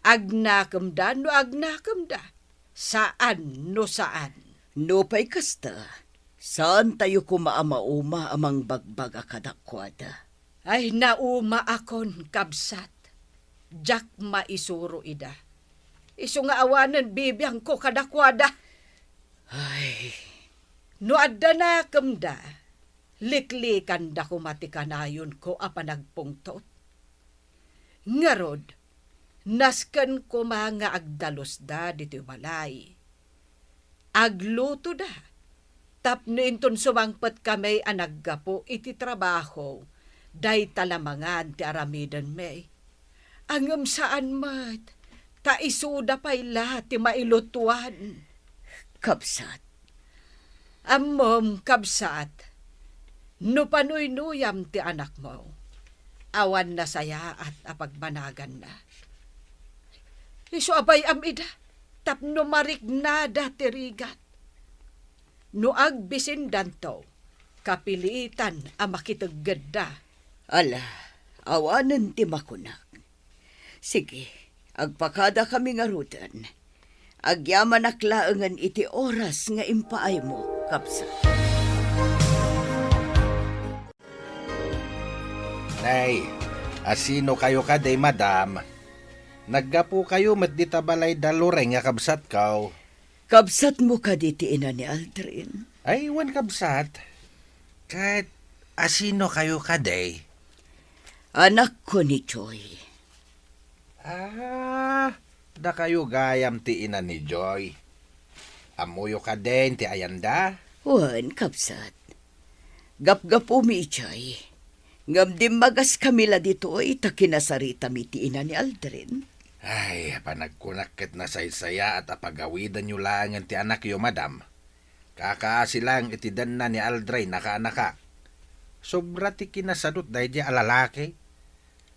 Agnakemda no agnakemda, saan no saan. Nupay kasta, saantayo koma a mauma a mangbagbaga kadakuada. Ay, naumaakon, kabsat. Diak maisuro ida. Isu nga awanen bibiangko kadakuada. Ay. No adda nakemda, liklikanda koma ti kanayonko a panagpungtot. Ngarud, nasken koma nga agdalusda ditoy balay. Aglutoda tapno inton sumangpetkami a naggapu iti trabaho, dayta la mangan ti aramidenmi. Ngem saan met, ta isuda pay la ti mailutuan. Kabsat. Ammom, kabsat, no panuynuyam ti anakmo, awan nasayaat a pagbanaganna. Isu a bay-am ida tapno mariknada ti rigat. No agbisindanto, kapilitan a makiteggedda. Ala, awanen ti makunak. Sige, agpakadakami ngaruden. Agyamanak laengen iti oras nga impaaymo, kabsat. Nay, asino kayo kadi, madam? Naggapu kayo met dita balay da Lorraine nga kabsatko. Kabsatmo kadi ti ina ni Aldrin? Ay, wen, kabsat. Ket asino kayo kadi? Anakko ni Joy. Ah, dakayo gayam ti ina ni Joy. Ammoyo kadin ti ayanda? Wen, kabsat. Gapgapumi idiay. Ngem dimmagas kami la ditoy ta kinasaritami ti ina ni Aldrin. Ay, panagkunak ket nasaysayaat a pagawidanyo laengen ti anakyo, madam. Kakaasi laeng iti denna ni Aldrin a kaanakak. Sobra ti kinasadut daydiay a lalaki.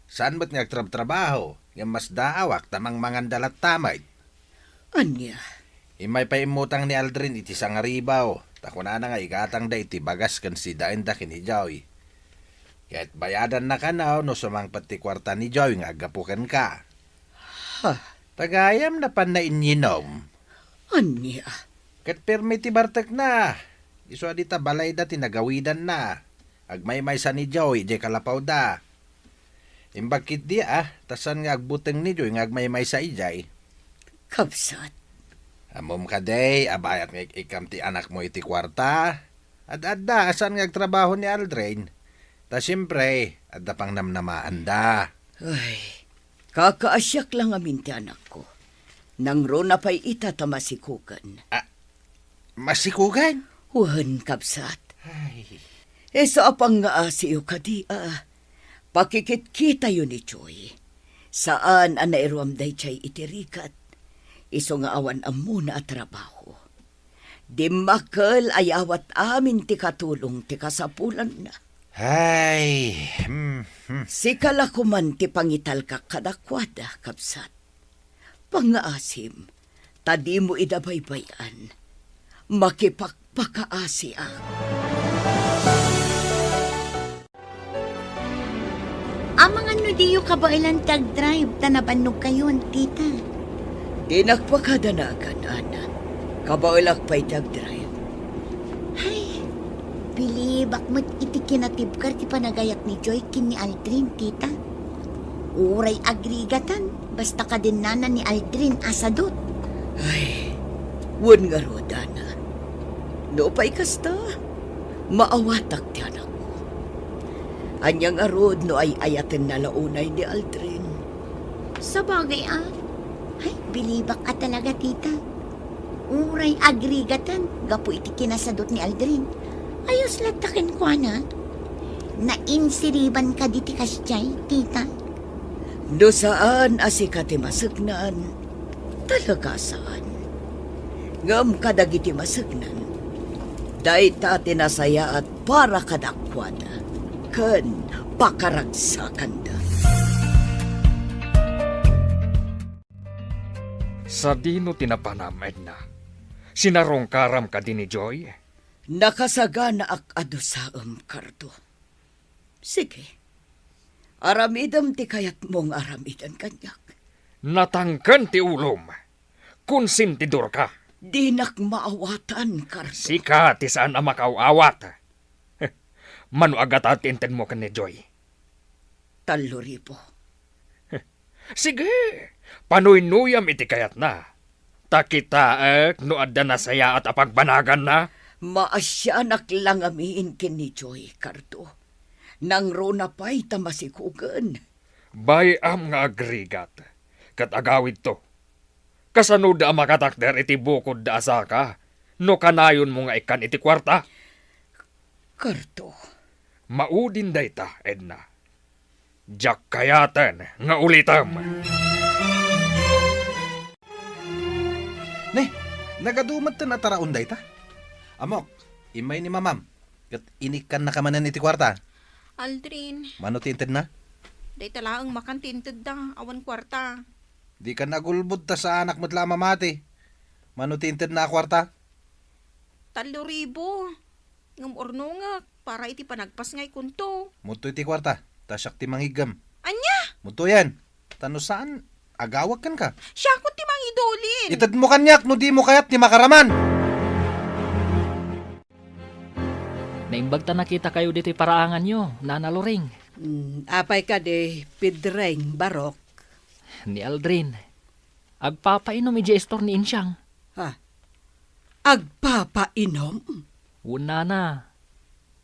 Saan met nga agtrabtrabaho, ngem masdaawak ta mangmanganda latta met. Ania? Immay pay immutang ni Aldrin iti sangaribaw, ta kunana nga igatangda iti bagas ken sidaenda ken ni Joy. Ket bayadanna kano no sumangpet ti kuarta ni Joy nga aggapu kenka. Ha? Ta gayam napanna inyinom. Ania? Ket permi ti bartekna. Isu a dita balayda ti nagawidanna. Agmaymaysa ni Joy idiay kalapawda. Imbag ketdi a, ta saan nga agbuteng ni Joy nga agmaymaysa idiay. Kabsat. Ammom kadi a bayat nga ik-ikkam ti anakmo iti kuarta? Ad-adda a saan nga agtrabaho ni Aldrin. Ta siempre, adda pangnamnamaanda. Ay, kakaasiak la ngamin ti anakko. Nangruna pay ita ta masikogen. Ah, masikogen? Wen, kabsat. Ay. Isu a pangngaasiyo kadi a pakikitkitayo ni Joy. Saan a nairuam daydiay iti rigat. Isu nga awan ammona a trabaho. Dimmakkel a yawat amin ti katulong ti kasapulanna. Ay, hmm, hmm. Sika la koman ti pangitalkak kadakuada, kabsat. Pangngaasim, ta dimo ida baybay-an. Makipakpakaasiak. Amangan no diyo kabaelan ti agdrive ta nabannogkayon, tita. Dinak pakadanagan, Ana. Kabaelak pay ti agdrive. Hay, bilibak met iti kinatibker ti panagayak ni Joy ken ni Aldrin, tita. Uray agrigatan, basta kadinnana ni Aldrin a sadut. Ay, wen ngarud, Ana. Nupay kasta, maawatak ti anakko. Ania ngarud no ay-ayatenna la unay ni Aldrin? Sabagay a. Ay, bilibak a talaga, tita. Uray agrigaten gapu iti kinasadut ni Aldrin. Ayos latta kenkuana. Nainsiriban kadi ti kasdiay, tita? No saan a sika ti maseknan, talaga saan. Ngem kadagiti maseknan, dayta ti nasayaat para kadakuada ken pakaragsakanda. Sadino ti napanam, Edna? Sinarungkaram kadi ni Joy? Nakasaganaak a dusaem, Cardo. Sige. Aramidem ti kayatmo nga aramiden kaniak. Natangken ti ulom. Konsentidorka. Dinak maawatan, Cardo. Sika ti saan a makaaw-awat. Mano a gata ti intedmo ken ni Joy? Tallo ribu. Sige, panuynuyam iti kayatna. Ta kitaek no adda nasayaat a pagbanaganna. Maasianak la ngamin ken ni Joy, Cardo. Nangruna pay ta masikugen. Bay-am nga agrigat, ket agawidto. Kasanoda a makatakder iti bukodda a saka no kanayonmo nga ikkan iti kuarta? Cardo. Maudin dayta, Edna. Diak kayaten nga ulitem. Ne, nagadu met ti nataraon dayta. Ammok, immay ni mamam, ket inikkannaka manen iti kuarta. Aldrin. Mano ti intedna? Dayta laeng makan ti intedda, awan kuarta. Dika nagulbod ta saanak met la a mamati. Mano ti intedna a kuarta? Tallo ribu. Ngem urnongek, para iti panagpasngay kunto. Mudto iti kuarta, ta siak ti mangiggem. Ania? Mudtoyen, ta no saan, agawak kenka. Siakon ti mangidulin. Itedmo kaniak no dimo kayat ti makaraman. Naimbag ta nakitakayo ditoy paraanganyo, Nana Loring. Hmm, apay kadi, Pedring, Barok? Ni Aldrin. Agpapainom idiay istor ni Insiang. Ha? Agpapainom? Wen, nana.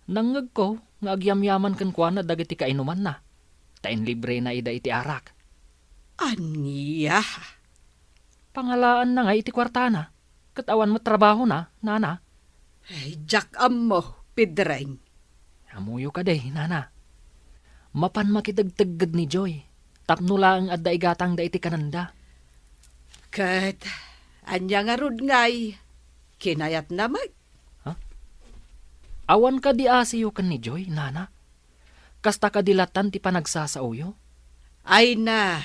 Nangngegko nga agyamyaman kenkuana dagiti kainumanna, ta inlibrena ida iti arak. Ania? Pangalaanna ngay iti kuartana, ket awan met trabahona, nana. Ay, diak ammo, Pedring. Ammoyo kadi, nana. Mapan makitegtegged ni Joy, tapno laeng adda igatangda iti kanenda. Ket ania ngarud ngay, kinayatna met? Ha? Awan kadi asiyo ken ni Joy, nana? Kasta kadi latan ti panagsasaoyo? Ay na,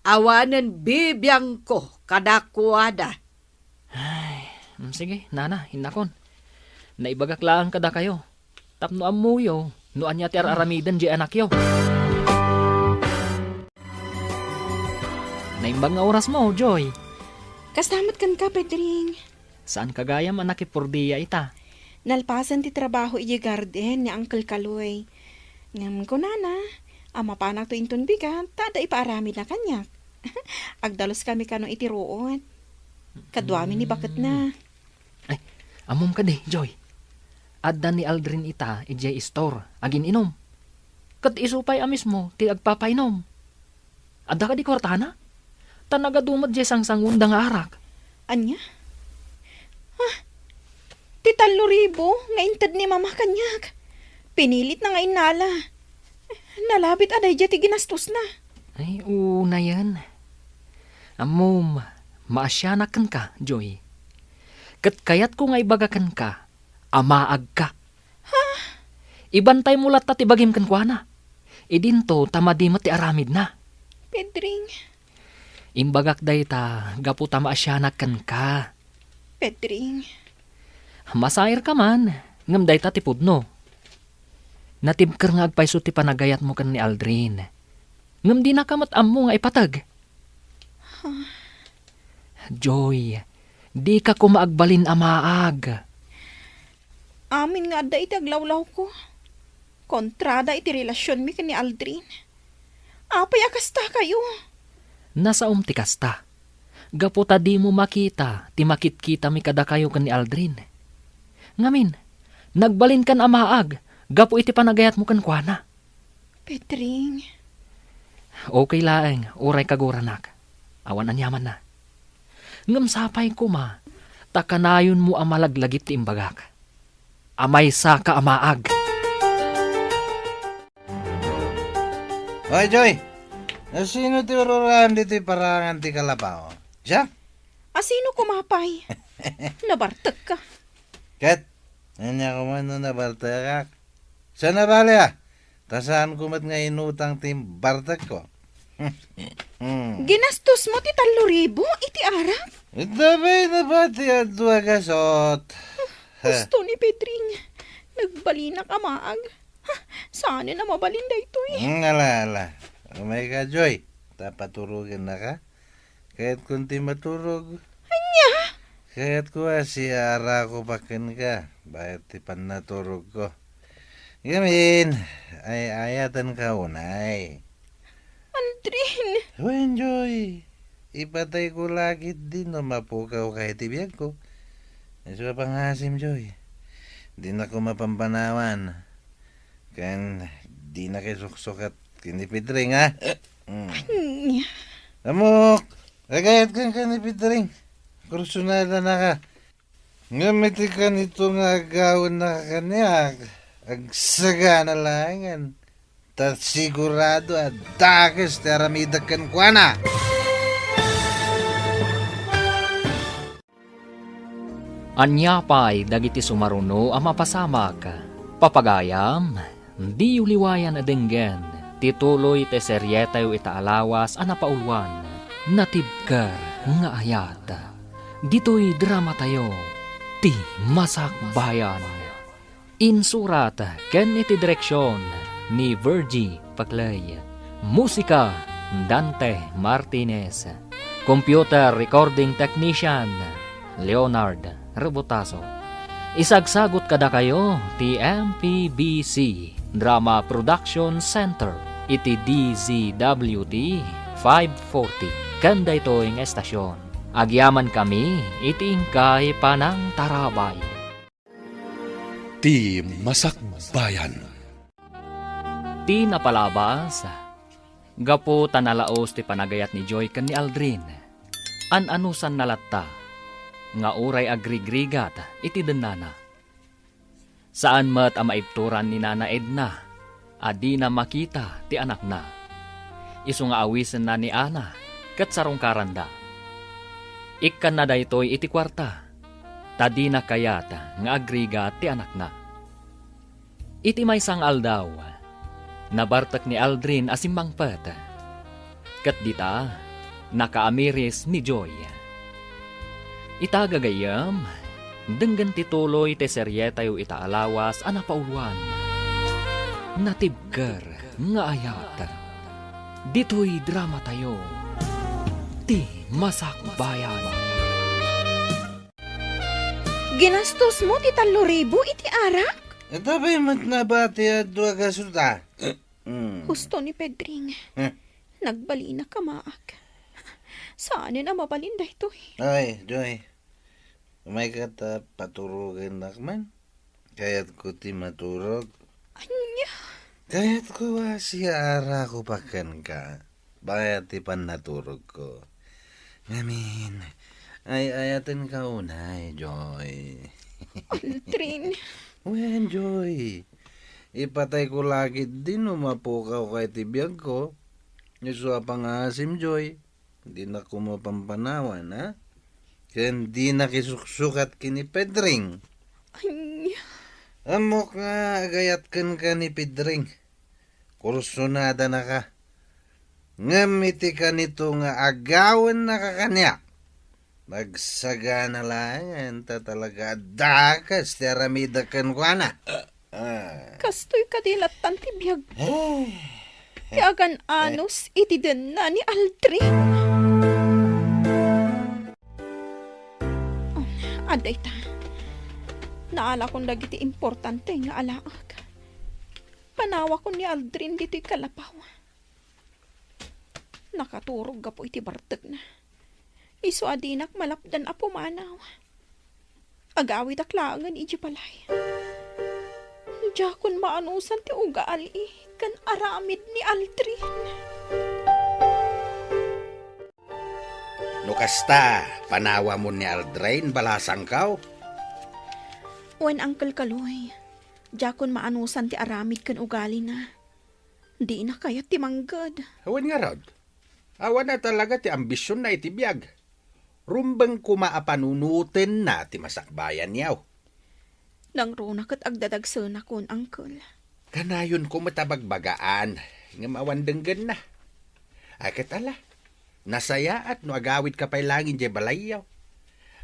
awanen bibiangko kadakuada. Ay, mm, sige, nana, innakon. Naibagak laeng kadakayo. Tapno ammoyo no ania ti ar-aramiden diay anakyo. Naimbag nga orasmo, Joy. Kasta met kenka, Pedring. Saanka gayam a nakipurdia ita? Nalpasen ti trabaho idiay garden ni Uncle Kaloy. Ngem kunana, a mapanakto inton bigat, ta adda ipaaramidna kaniak. Agdaluskami kano iti ruot. Kaduami ni baketna. Ay, ammom kadi, Joy. Adda ni Aldrin ita idiay istor, agin-inom. Ket isu pay a mismo ti agpapainom. Adda kadi kuartana? Ta nagadu met diay sangsangonda nga arak. Ania? Ah, ti tallo ribu nga inted ni Mama kaniak. Pinilitna nga innala. Nalabit a daydiay ti ginastosna. Ay, unayen. Ammom, maasianak kenka, Joy. Ket kayatko nga ibaga kenka a maagka. Ha? Ibantaymo latta ti bagim kenkuana. Idinto ta madi met ti aramidna. Pedring. Imbagak dayta gapu ta maasianak kenka. Pedring. Masairka man, ngem dayta ti pudno. Natibker nga agpayso ti panagayatmo ken ni Aldrin. Ngem dinaka met ammo nga ipateg. Joy, dika koma agbalin a maag. Amin nga adda iti aglawlawko. Kontrada iti relasionmi ken ni Aldrin. Apay a kastakayo? Nasaom ti kasta. Gapu ta dimo makita ti makitkitami kadakayo ken ni Aldrin. Ngamin, nagbalinkan a maag gapu iti panagayatmo kenkuana. Pedring. Okay laeng, uray kaguranak. Awan aniamanna. Ngem sapay koma, ta kanayonmo a malaglagip ti imbagak. A maysaka a maag. Hoy, Joy! Asino ti ururaem ditoy parangan ti kalapaw? Siak? Asino koma pay? Nabartekka. Ket, ania koma no nabartekak? Saan a bale, a? Ta saanko met nga inutang ti bartekko. Ginastosmo ti tallo ribu iti arak? Ita pay nabati a dua gasot. Husto ni Pedring. Nagbalinak a maag. Ha, saanen a mabalin daytoy. Hmm, ala, ala. Umayka, Joy. Ta paturogennaka. Kayatkon ti maturog. Ania? Kayatko a siarako pa kenka, bayat ti pannaturogko. Ngamin, ay-ayatenka unay. Aldrin! Wen, Joy. Ipatayko la ketdi no mapukawka iti biagko. Isu a pangasim, Joy. Dinakon mapampanawan. Ken dinak isuksukat ken ni Pedring, ha? Mm. Ania? Ammok, agayat kenka ni Pedring. Kursonadanaka. Ngem iti kanito nga agawennaka kaniak, agsagana laengen. Ta sigurado a dakes ti aramidek kenkuana. Ania pay dagiti sumaruno a mapasamak? Papagayam, diyo liwayan a denggen ti tuloy ti serietayo ita a lawas a napauluan, Natibker nga Ayat. Ditoy dramatayo, Ti Masakbayan. Insurat ken iti direksion ni Virgie Paclay. Musika, Dante Martinez. Computer recording technician, Leonard Rebotazo. Isagsagut kadakayo ti M P B C Drama Production Center iti D Z W T five forty ken daytoy nga estasyon. Agyamankami iti inkay panangtarabay. Ti Masakbayan. Ti napalabas, gapu ta nalaos ti panagayat ni Joy ken ni Aldrin, an-anusanna latta nga uray agrigrigat iti dennana. Saan met a maibturan ni Nana Edna a dina makita ti anakna. Isu nga awisenna ni Ana ket sarungkaranda. Ikkanna daytoy iti kuarta, ta dina kayat nga agrigat ti anakna. Iti maysa nga aldaw, nabartek ni Aldrin a simmangpet. Ket dita, nakaamiris ni Joy. Ita gagayyem, denggen ti tuloy ti serietayo ita a lawas a napauluan, Natibker nga Ayat. Ditoy dramatayo, Ti Masakbayan. Ginastosmo ti tallo ribu iti arak? Ita pay met nabati a dua gasut a. Mm. Husto ni Pedring. Eh. Nagbalinak a maag. Saanen a mabalin daytoy. Ay, Joy. Umayka ta paturogennak man. Kayatko ti maturog. Ania? Kayatko a siarako pa kenka. Bayat ti pannaturogko. Ngamin, ay-ayatenka unay, Joy. Aldrin. Wen, Joy. Ipatayko la ketdi no mapukawka iti biagko. Isu a pangasim, Joy. Dinakon mapampanawan, ha? Ken dinak isuksukat ken ni Pedring. Ania? Ammok nga agayat kenka ni Pedring. Kursonadanaka. Ngem iti kanito nga agawennaka kaniak, agsagana laengen ta talaga a dakes ti aramidek kenkuana. Ah. Kastoy kadi lattan ti biag. Ay. Ti agan-anus iti denna ni Aldrin. Adda ita. Naalakon dagiti importante nga alaak. Panawakon ni Aldrin ditoy kalapaw. Nakaturog gapu iti bartekna. Isu a dinak malapdan a pumanaw. Agawidak laengen idiay balay. Diakon maanusan ti ugali ken aramid ni Aldrin. No kasta, panawamon ni Aldrin, balasangko? Wen, Uncle Kaloy, diakon maanusan ti aramid ken ugalina. Dina kayat ti mangged. Wen ngarud, awan a talaga ti ambisionna iti biag. Rumbeng koma a panunotenna ti masakbayanyo. Nangruna ket agdadagsenakon, Uncle. Kanayonko met a bagbagaan, ngem awan denggenna. A ket ala, nasayaat no agawidka pay laeng idiay balayyo.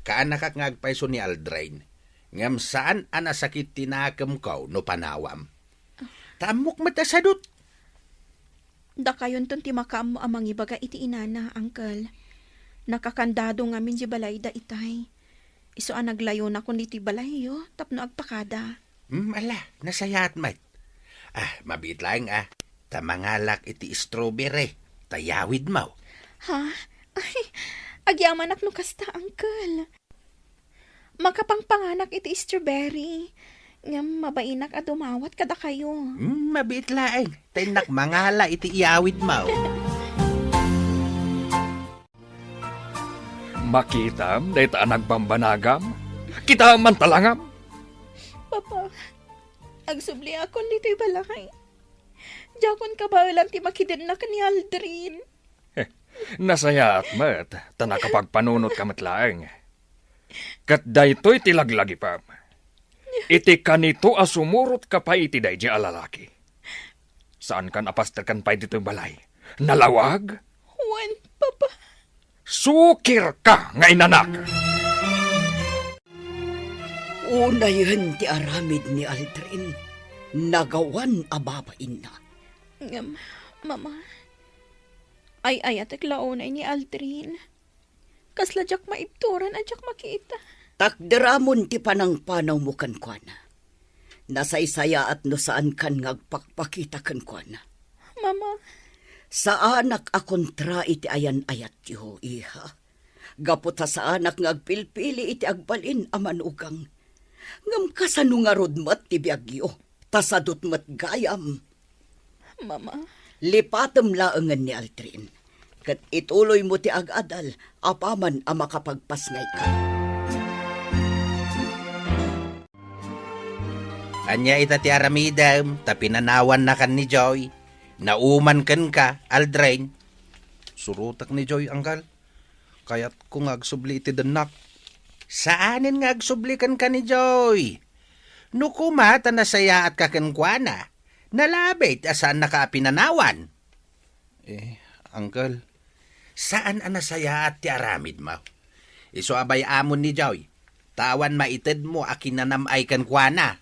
Kaanakak nga agpayso ni Aldrin, ngem saan a nasakit ti nakemko no panawam. Ta ammok met a sadut. Dakayonton ti makaammo a mangibaga iti inana, Uncle. Nakakandado ngamin di balayda itay. Isu a naglayonakon ditoy balayyo tapno agpakada. Hmm, ala, nasayaat met. Ah, mabiit laeng, ah. Ta mangalak iti strawberry, ta iyawidmo. Ha? Ay, agyamanak no kasta, Uncle. Makapangpanganak iti strawberry. Ngem mabainak a dumawat kadakayo. Hmm, mabiit laeng. Ta innak mangala iti iyawidmo. Makitam dayta a nagbambanagam? Kitaem man talangam. Papa, agsubliakon ditoy balay. Diakon kabaelan ti makidennak ni Aldrin. Nasayaat met, ta nakapagpanunotka met laeng. Ket daytoy ti laglagipem. Iti kanito a sumurotka pay iti daydi a lalaki. Saankan a pasteken pay ditoy balay. Nalawag? Wen, Papa. Sukirka nga inanak! Unayen ti aramid ni Aldrin, nagawan a babainna. Ngem, Mama, ay-ayatek la unay ni Aldrin. Kasla diak maibturan a diak makita. Takderamon ti panangpanawmo kenkuana. Nasaysayaat no saankan nga agpakpakita kenkuana. Mama. Saanak a kontra iti ayan-ayatyo, iha. Gapu ta saanak nga agpilpili iti agbalin a manugang. Ngem kasano ngarud met ti biagyo? Ta sadut met gayam. Mama. Lipatem laengen ni Aldrin, ket ituloymo ti agadal apaman a makapagpasngayka. Ania ita ti aramidem ta pinanawannakan ni Joy? Nauman kenka, Aldrin? Surotek ni Joy, Uncle. Kayatko nga agsubli iti dennak. Saanen nga agsubli kenka ni Joy. No koma ta nasayaatka kenkuana, nalabit a saannaka a pinanawan. Eh, Uncle. Saan a nasayaat ti aramidmo. Isu a bay-amon ni Joy, ta awan maitedmo a kinanam-ay kenkuana.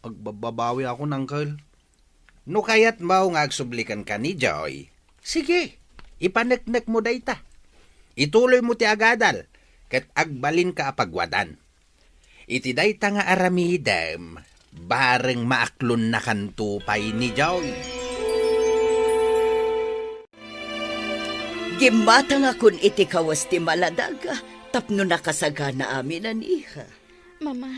Agbabbabawiakon, Uncle. No kayatmo nga agsubli kenka ni Joy, sige, ipaneknekmo dayta. Ituloymo ti agadal, ket agbalinka a pagwadan. Iti dayta nga aramidem, bareng maaklonnakanto pay ni Joy. Gimmatangakon iti kawes ti maladag tapno nakasagana amin a niha. Mama.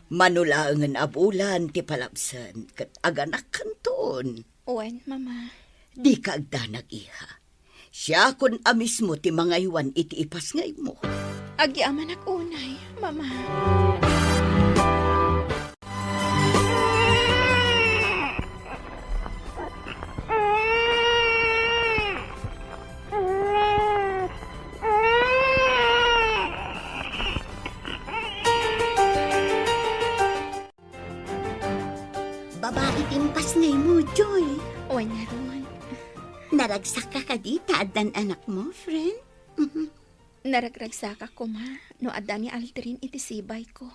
Mano laengen a bulan ti palabsen ket aganakkanton. Wen, Mama. Dika agdanag, iha. Siakon a mismo ti mangaywan iti ipasngaymo. Agyamanak unay, Mama. Babai ti impasngaymo, Joy. Wen ngarud. Naragsakka kadi ta addan anakmo, friend? Mhm. Naragragsakak koma no adda ni Aldrin iti sibayko.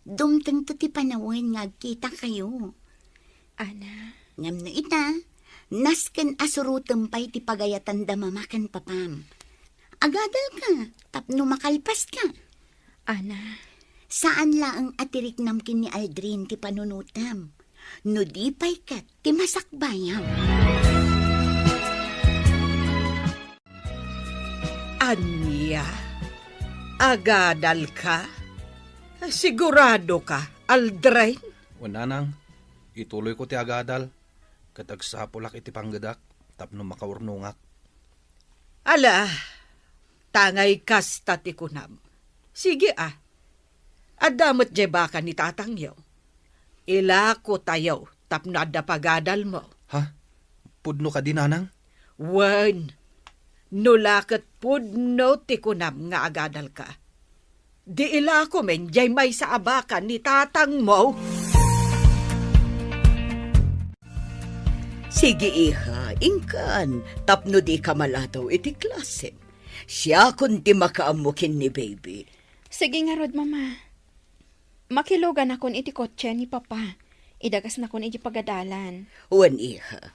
Dumtengto ti panawen nga agkitakayo. Ana. Ngem no ita, nasken a surotem pay ti pagayatanda mama ken papam. Agadalka tapno makalpaska. Ana. Saan laeng a tiriknam ken ni Aldrin ti panunotem. No di pay ket ti masakbayam. Ania? Agadalka? Siguradoka, Aldrin? Wen, nanang, ituloyko ti agadal. Ket agsapulak iti panggedak tapno makaurnongak. Ala, tangay kasta ti kunam. Sige a. Adda met jay baka ni tatangyo. Ilakotayo tapno adda pagadalmo. Ha? Pudno kadi, nanang? Wen, no la ket pudno ti kunam nga agadalka, di ilakomen jay maysa a baka ni tatangmo. Sige, iha, inkan, tapno dika maladaw iti klasem. Siakon ti makaammo ken ni baby. Sige ngarud, Mama. Makiluganakon iti kotse ni Papa. Idagasnakon iti pagadalan. Wen, iha.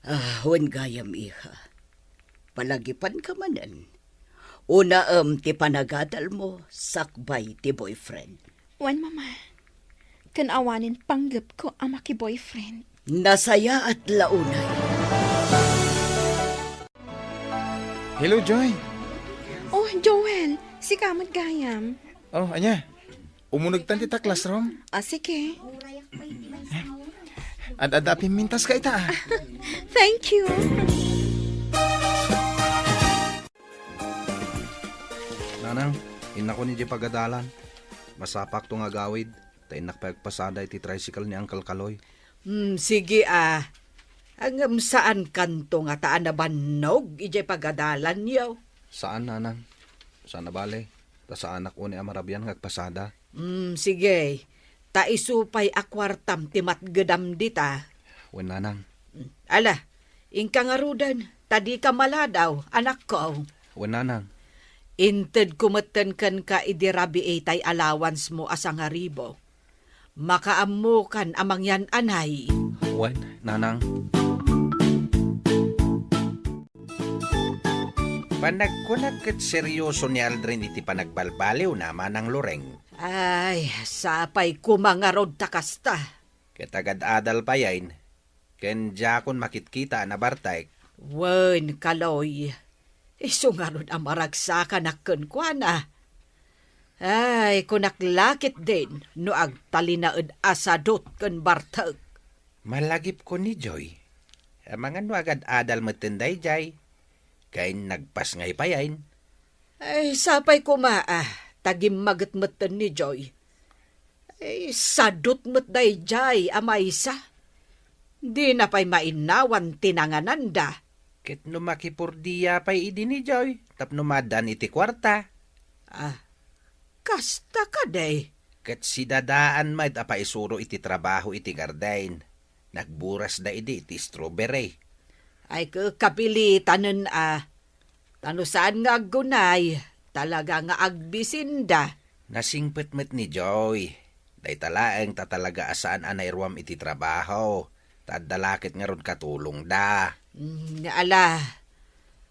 Ah, wen gayam, iha. Palagipanka manen. Unaem ti panagadalmo sakbay ti boyfriend. Wen, Mama. Ken awanen panggepko a makiboyfriend. Nasayaat la unay. Hello, Joy. Oh, Joel. Sika met gayam. Oh, ania? Umunegtan ti ta classroom? Ah, sige. Ad-adda a pimmintaska ita, ah. Thank you. Nanang, innakon idiay pagadalan. Masapakto nga agawid, ta innak pay agpasada iti tricycle ni Uncle Kaloy. Hmm, sige, ah. Ngem saankanto ngata a nabannog idiay pagadalanyo? Saan, nanang. Saan a bale, ta saanak unay a marabian nga agpasada. Hmm, sige. Ta isu pay a kuartam ti matgedam dita. Wen, nanang. Ala, inka ngaruden, ta dika maladaw, anakko. Wen, nanang. Intedko metten kenka idi rabii tay allowance mo a sangaribu. Makaammokan a mangyan-anay. Wen, nanang. Panagkunak ket serioso ni Aldrin iti panagbalbaliwna, Manang Loreng. Ay, sapay koma ngarud ta kasta. Ket agad-adal payen, ken diakon makitkita a nabartek. Wen, Kaloy, isu ngarud a maragsakanak kenkuana. Ay, kunak la ketdin no agtalinaed a sadut ken bartek. Malagipko ni Joy. Amangan no agad-adal metten daydiay, ken nagpasngay payen. Ay, sapay koma a, ta gimmaget metten ni Joy. Ay, sadut met daydiay a maysa. Dina pay mainnawan ti nangananda. Ket no makipordia pay idi ni Joy, tapno maaddaan iti kuarta. Ah, kasta kadi? Ket si Dadaan met a paisuro iti trabaho iti garden. Nagburasda idi iti strawberry. Ay, ke-, kapilitanen a. Ta no saan nga aggunay, talaga nga agbisinda. Nasingpet met ni Joy. Dayta laeng ta talaga a saan a nairuam iti trabaho. Ta adda la ket ngarud katulongda. Mm, ala,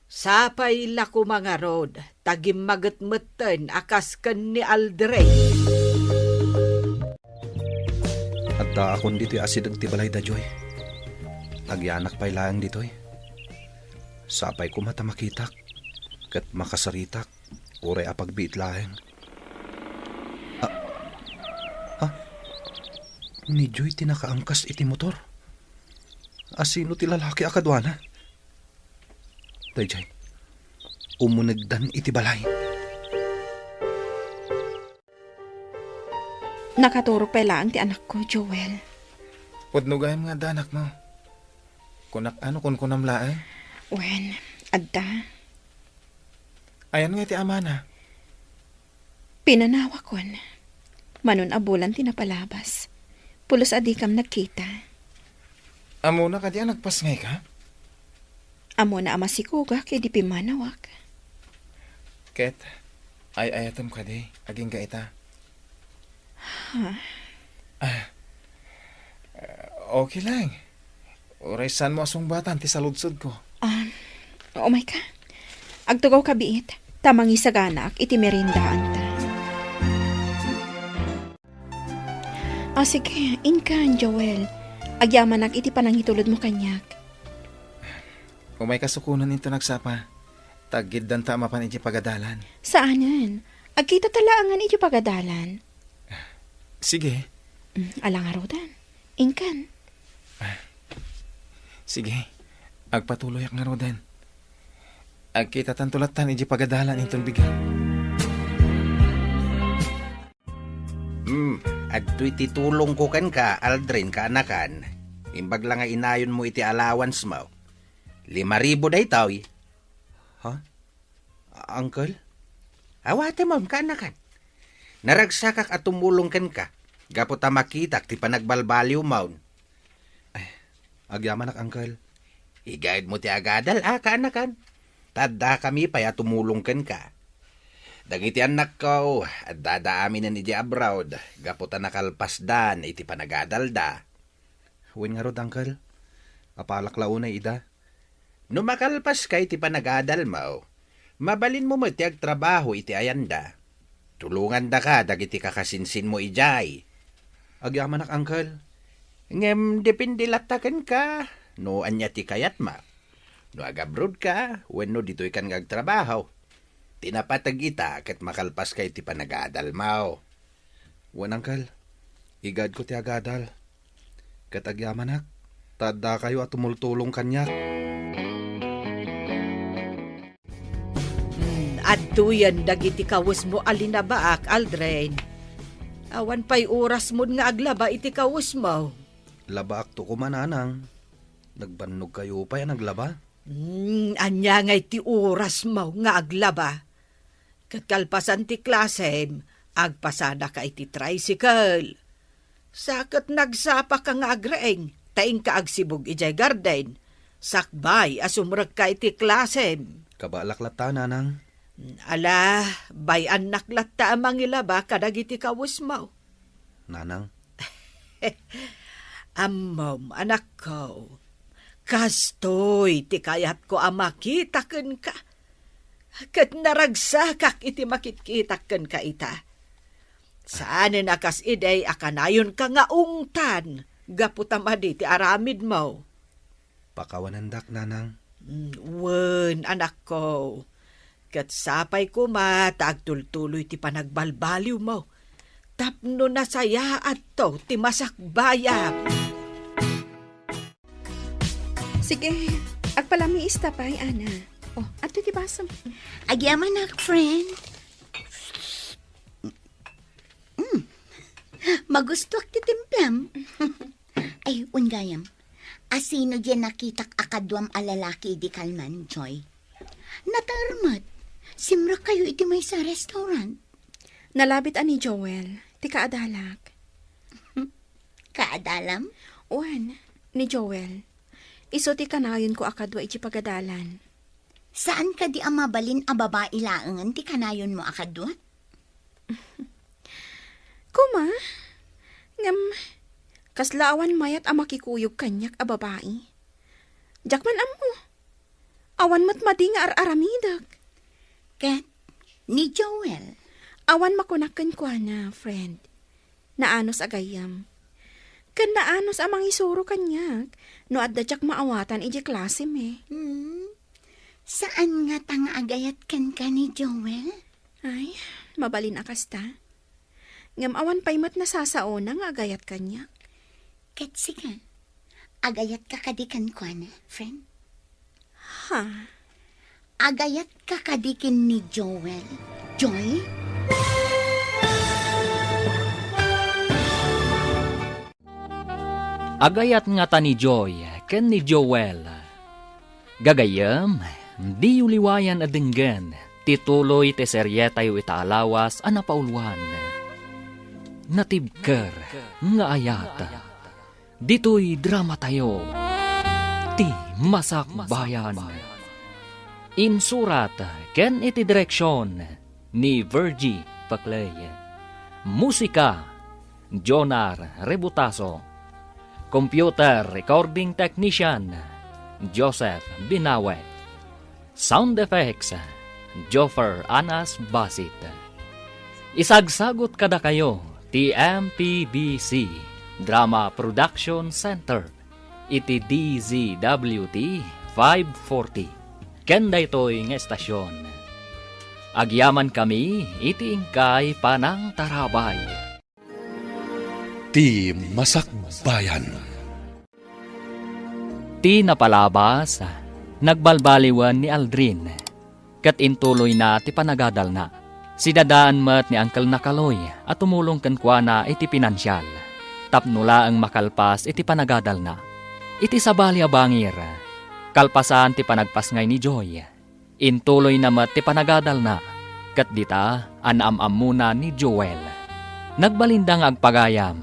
sapay la koma ngarud, ta gimmaget metten a kas ken ni Aldrin. Addaakon ditoy asideg ti balay da Joy. Agyanak pay laeng ditoy. Sapay koma ta makitak, ket makasaritak, uray apagbiit laeng. Ah, ha? Ni Joy ti nakaangkas iti motor. Asino ti lalaki a kaduana? Daydiay, umunegdan iti balay. Nakaturog pay laeng ti anakko, Joel. Pudno gayam nga adda anakmo. Kunak a no kunkunam laeng? Wen, adda. Ayan nga iti amana? Pinanawakon. Manon a bulan ti napalabas. Pulos a dikam nagkita. Ammona kadi a nagpasngayka? Ammona a masikogak idi pimmanawak. Ket, ay-ayatem kadi, agingga ita? Ha? Ah, okay lang. Uray saanmo a sungbatan ti saludsodko. Ah, umayka. Agtugawka biit, ta mangisaganaak iti meriendaanta. Ah, sige, inkan, Joel. Agyamanak iti panangitulodmo kaniak. Umayka sukonen inton agsapa. Taggiddanta a mapan iti pagadalan. Saanen. Agkitata laengen iti pagadalan. Sige. Mm, ala ngaruden. Inkan. Ah. Sige, agpatuloyak ngaruden. Agkitatanto lattan iti pagadalan inton bigat. Hmm, adtoy ti tulongko kenka, Aldrin, kaanakan. Imbag la nga inayonmo iti allowance mo. Lima ribu daytoy. Ha? Uncle? Awatem, kaanakan. Naragsakak a tumulong kenka, gapu ta makitak ti panagbalbaliwmon. Ay, agyamanak, Uncle. Igaedmo ti agadal, a, kaanakan. Ta addakami pay a tumulong kenka. Dagiti annakko, addada aminen idiay abroad, gapu ta nakalpasdan iti panagadalda. Wen ngarud, Uncle. Apalak la unay ida. No makalpaska iti panagadalmo, mabalinmo met ti agtrabaho iti ayanda. Tulongandaka dagiti kakasinsinmo idiay. Agyamanak, Uncle. Ngem depende latta kenka no ania ti kayatmo. No agabrodka wenno ditoykan nga agtrabaho. Ti napateg ita ket makalpaska iti panagadalmo. Wen, Uncle. Igaedko ti agadal. Ket agyamanak, ta addakayo a tumultulong kaniak. Hmm, adtoyen dagiti kawesmo a linabaak, Aldrin. Awan pay orasmon nga aglaba iti kawesmo. Labaakto koma, Nanang. Nagbannogkayo pay a naglaba? Hmm, ania ngay ti orasmo nga aglaba? Ket kalpasan ti klasem, agpasadaka iti tricycle. Sa ket nagsapaka nga agreeng, ta inka agsibug idiay garden, sakbay a sumrekka iti klasem. Kabaelak latta, Nanang. Ala, bay-annak latta a mangilaba kadagiti kawesmo. Nanang. Ammom, anakko, kastoy ti kayatko a makita kenka. Ket naragsakak iti makitkitak kenka ita. Saanen a kas idi a kanayonka nga ungtan gapu ta madi ti aramidmo. Pakawanendak, Nanang. Mm, wen, anakko. Ket sapay koma ta agtultuloy ti panagbalbaliwmo tapno nasayaatto ti masakbayam. Sige, agpalamiis ta pay, Ana. Oh, adtoy ti basom. Agyamanak, friend. Mm. Magustuak ti timplam. Ay, wen gayam. Asino diay nakitak a kaduam a lalaki idi kalman, Joy? Nater met. Simrekkayo iti maysa a restaurant. Nalabit a ni Joel, ti kaadalak. Kaadalam? Wen, ni Joel. Isu ti kanayonko a kadua iti pagadalan. Saan kadi a mabalin a babai laengen ti kanayonmo a kadua? Koma, ngem kasla awan mayat a makikuyog kaniak a babai. Diak man ammo. Awan met madi nga ar-aramidek. Ket ni Joel? Awan makunak kenkuana, friend. Naanus a gayyem. Ken naanus a mangisuro kaniak no adda diak maawatan idiay klasem, eh. Hmm. Saan ngata nga agayat kenka ni Joel? Ay, mabalin a kasta. Ngem awan pay met nasasaona nga agayat kaniak. Ket sika, agayatka kadi kenkuana, friend? Ha? Agayatka kadi ken ni Joel, Joy? Agayat ngata ni Joy ken ni Joel. Gagayyem, diyo liwayan a denggen ti tuloy ti serietayo ita a lawas a napauluan. Natibker nga ayat. Ditoy dramatayo, Ti Masakbayan. Insurat ken iti direksion ni Virgie Paclay. Musika, Jonar Rebutaso. Computer Recording Technician, Joseph Binawe. Sound effects, Joffer Anas Basit. Isagsagut kadakayo ti M P B C Drama Production Center iti D Z W T five forty. Ken daytoy nga estasion, agyamankami iti inkay panangtarabay. Ti Masakbayan. Ti napalabas, nagbalbaliwen ni Aldrin, ket intuloyna ti panagadalna. Sidadaan met ni Uncle Nakaloy a tumulong kenkuana iti pinansial, tapno laeng makalpas iti panagadalna. Iti sabali a bangir, kalpasan ti panagpasngay ni Joy, intuloyna met ti panagadalna, ket dita a naam-ammona ni Joel. Nagbalinda nga agpagayam,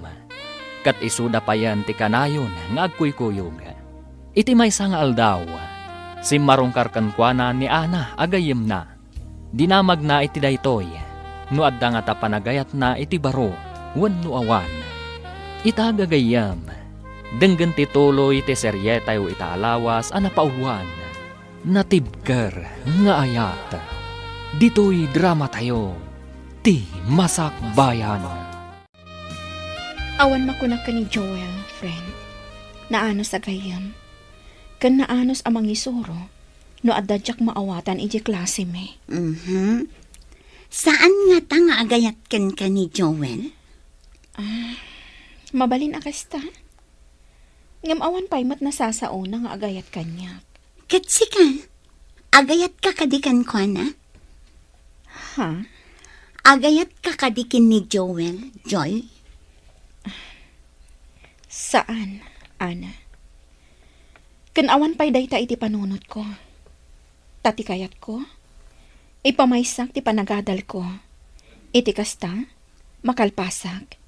ket isuda payen ti kanayon nga agkuykuyog. Iti maysa nga aldaw, simmarungkar kenkuana ni Ana a gayyemna. Dinamagna iti daytoy, no adda ngata panagayatna iti baro wenno awan. Ita gagayyem, denggen ti tuloy ti serietayo ita a lawas a napauluan. Natibker nga ayat. Ditoy dramatayo, ti Masakbayan. Awan makunak ken ni Joel, friend. Naanus a gayyem. Ken naanus a mangisuro no adda diak maawatan idiay klasemi. Mhm. Saan ngata nga agayat kenka ni Joel? Ah, mabalin a kasta. Ngem awan pay met nasasaona nga agayat kaniak. Ket sika, agayatka kadi kenkuana? Ha? Agayatka kadi ken ni Joel, Joy? Saan, Ana. Ken awan pay dayta iti panunotko. Ta ti kayatko, ipamaysak ti panagadalko. Iti kasta, makalpasak.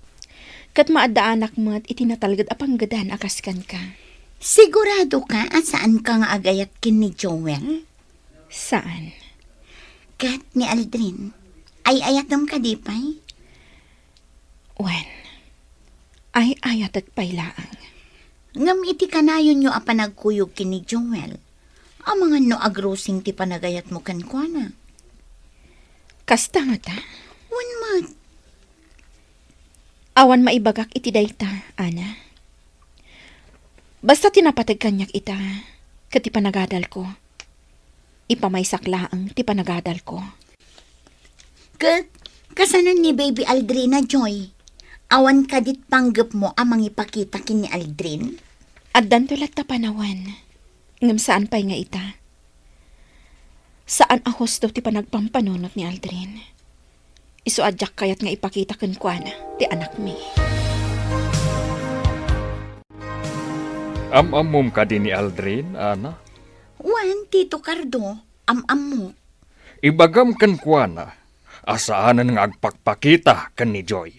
Ket maaddaanak met iti natalged a panggedan a kas kenka. Siguradoka a saanka nga agayat ken ni Joel? Saan. Ket ni Aldrin, ay-ayatem kadi pay? Wen, ay-ayatek pay laeng. Ngem iti kanayonyo a panagkuyog ken ni Joel, amangan no agrusing ti panagayatmo kenkuana. Kasta ngata? Wen met. Awan maibagak iti dayta, Ana. Basta ti napateg kaniak ita, ket ti panagadalko. Ipamaysak laeng ti panagadalko. Ket, kasano ni Baby Aldrin a, Joy? Awan kadit panggepmo a mangipakita ken ni Aldrin? Addanto latta panawen, ngem saan pay nga ita. Saan a husto ti panagpampanunot ni Aldrin. Isu a diak kayat nga ipakita kenkuana ti anakmi. Am-ammom kadi ni Aldrin, Ana? Wen, Tito Cardo, am-ammok. Ibagam kenkuana a saanen nga agpakpakita ken ni Joy.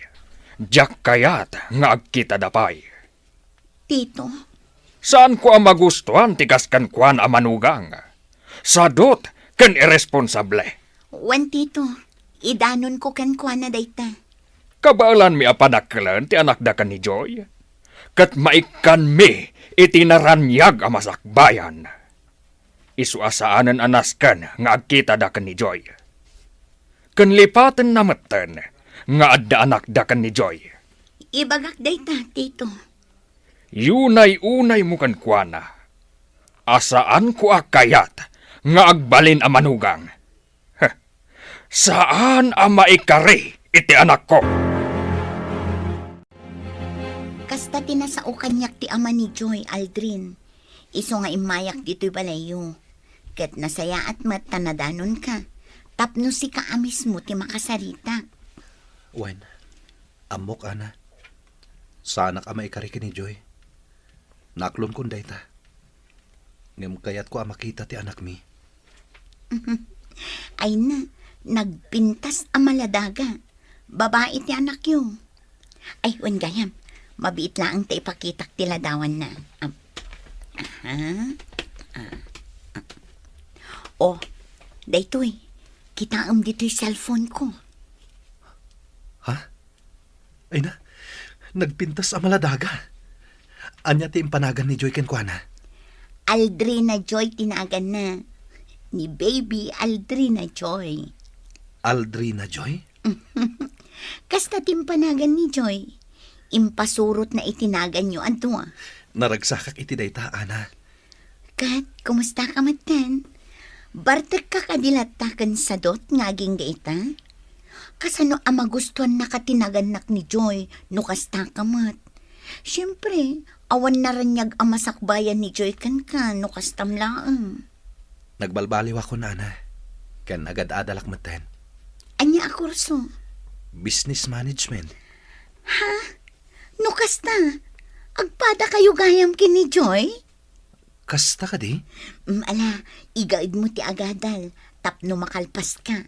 Diak kayat nga agkitada pay. Tito? Saanko a magustuan ti kas kenkuana a manugang. Sadut ken irresponsable. Wen, Tito, idanonko kenkuana dayta. Kabaelanmi a padakkelen ti anakda ken ni Joy. Ket maikkanmi iti naraniag a masakbayan. Isu a saanen a nasken nga agkitada ken ni Joy. Ken lipatenna metten nga adda anakda ken ni Joy. Ibagak dayta, Tito. Yunay-unaymo kenkuana a saanko a kayat nga agbalin a manugang. Heh, saan a maikari iti anakko. Kasta ti nasao kaniak ti ama ni Joy, Aldrin. Isu nga immayak ditoy balayyo. Ket nasayaat met ta nadanonka tapno sika a mismo ti makasarita. Wen, ammok, Ana. Saanak a maikari ken ni Joy. Naklonkon dayta. Ngem kayatko a makita ti anakmi. Ay na, nagpintas a maladaga. Babai ti anakyo. Ay, wen gayam, mabiit laeng ta ipakitak ti ladawanna. Am, aha. Ah, ah. Oh, daytoy, kitaem ditoy cellphone ko. Ha? Ay na, nagpintas a maladaga. Ania ti impanagan ni Joy kenkuana? Aldrina Joy ti naganna. Ni Baby Aldrina Joy. Aldrina Joy? Kasta ti impanagan ni Joy. Impasurotna iti naganyo a dua. Naragsakak iti dayta, Ana. Ket, kumusta ka metten? Bartekka kadi latta ken sadot nga agingga ita? Kasano a magustuannaka ti nagannak ni Joy no kasta ka met? Siempre, awan naraniag a masakbayan ni Joy kenka no kastam laeng. Nagbalbaliwakon, Ana, ken agad-adalak metten. Ania a kurso? Business management. Ha? No kasta, agpadakayo gayam ken ni Joy? Kasta kadi? Mm, ala, igaedmo ti agadal tapno makalpaska.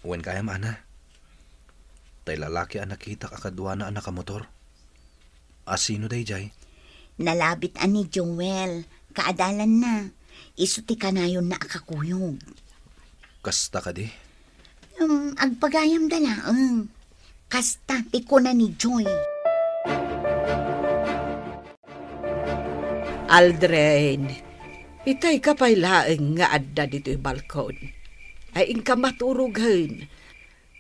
Wen gayam, Ana. Tay lalaki a nakitak a kaduana a nakamotor. A sino daydiay? Nalabit a ni Joel. Kaadalanna. Isu ti kanayonna a kakuyog. Kasta kadi? Um, agpagayamda laeng. Kasta ti kuna ni Joy. Aldrin, itay ka pay laeng nga adda ditoy balkon. Ay, inka maturogen.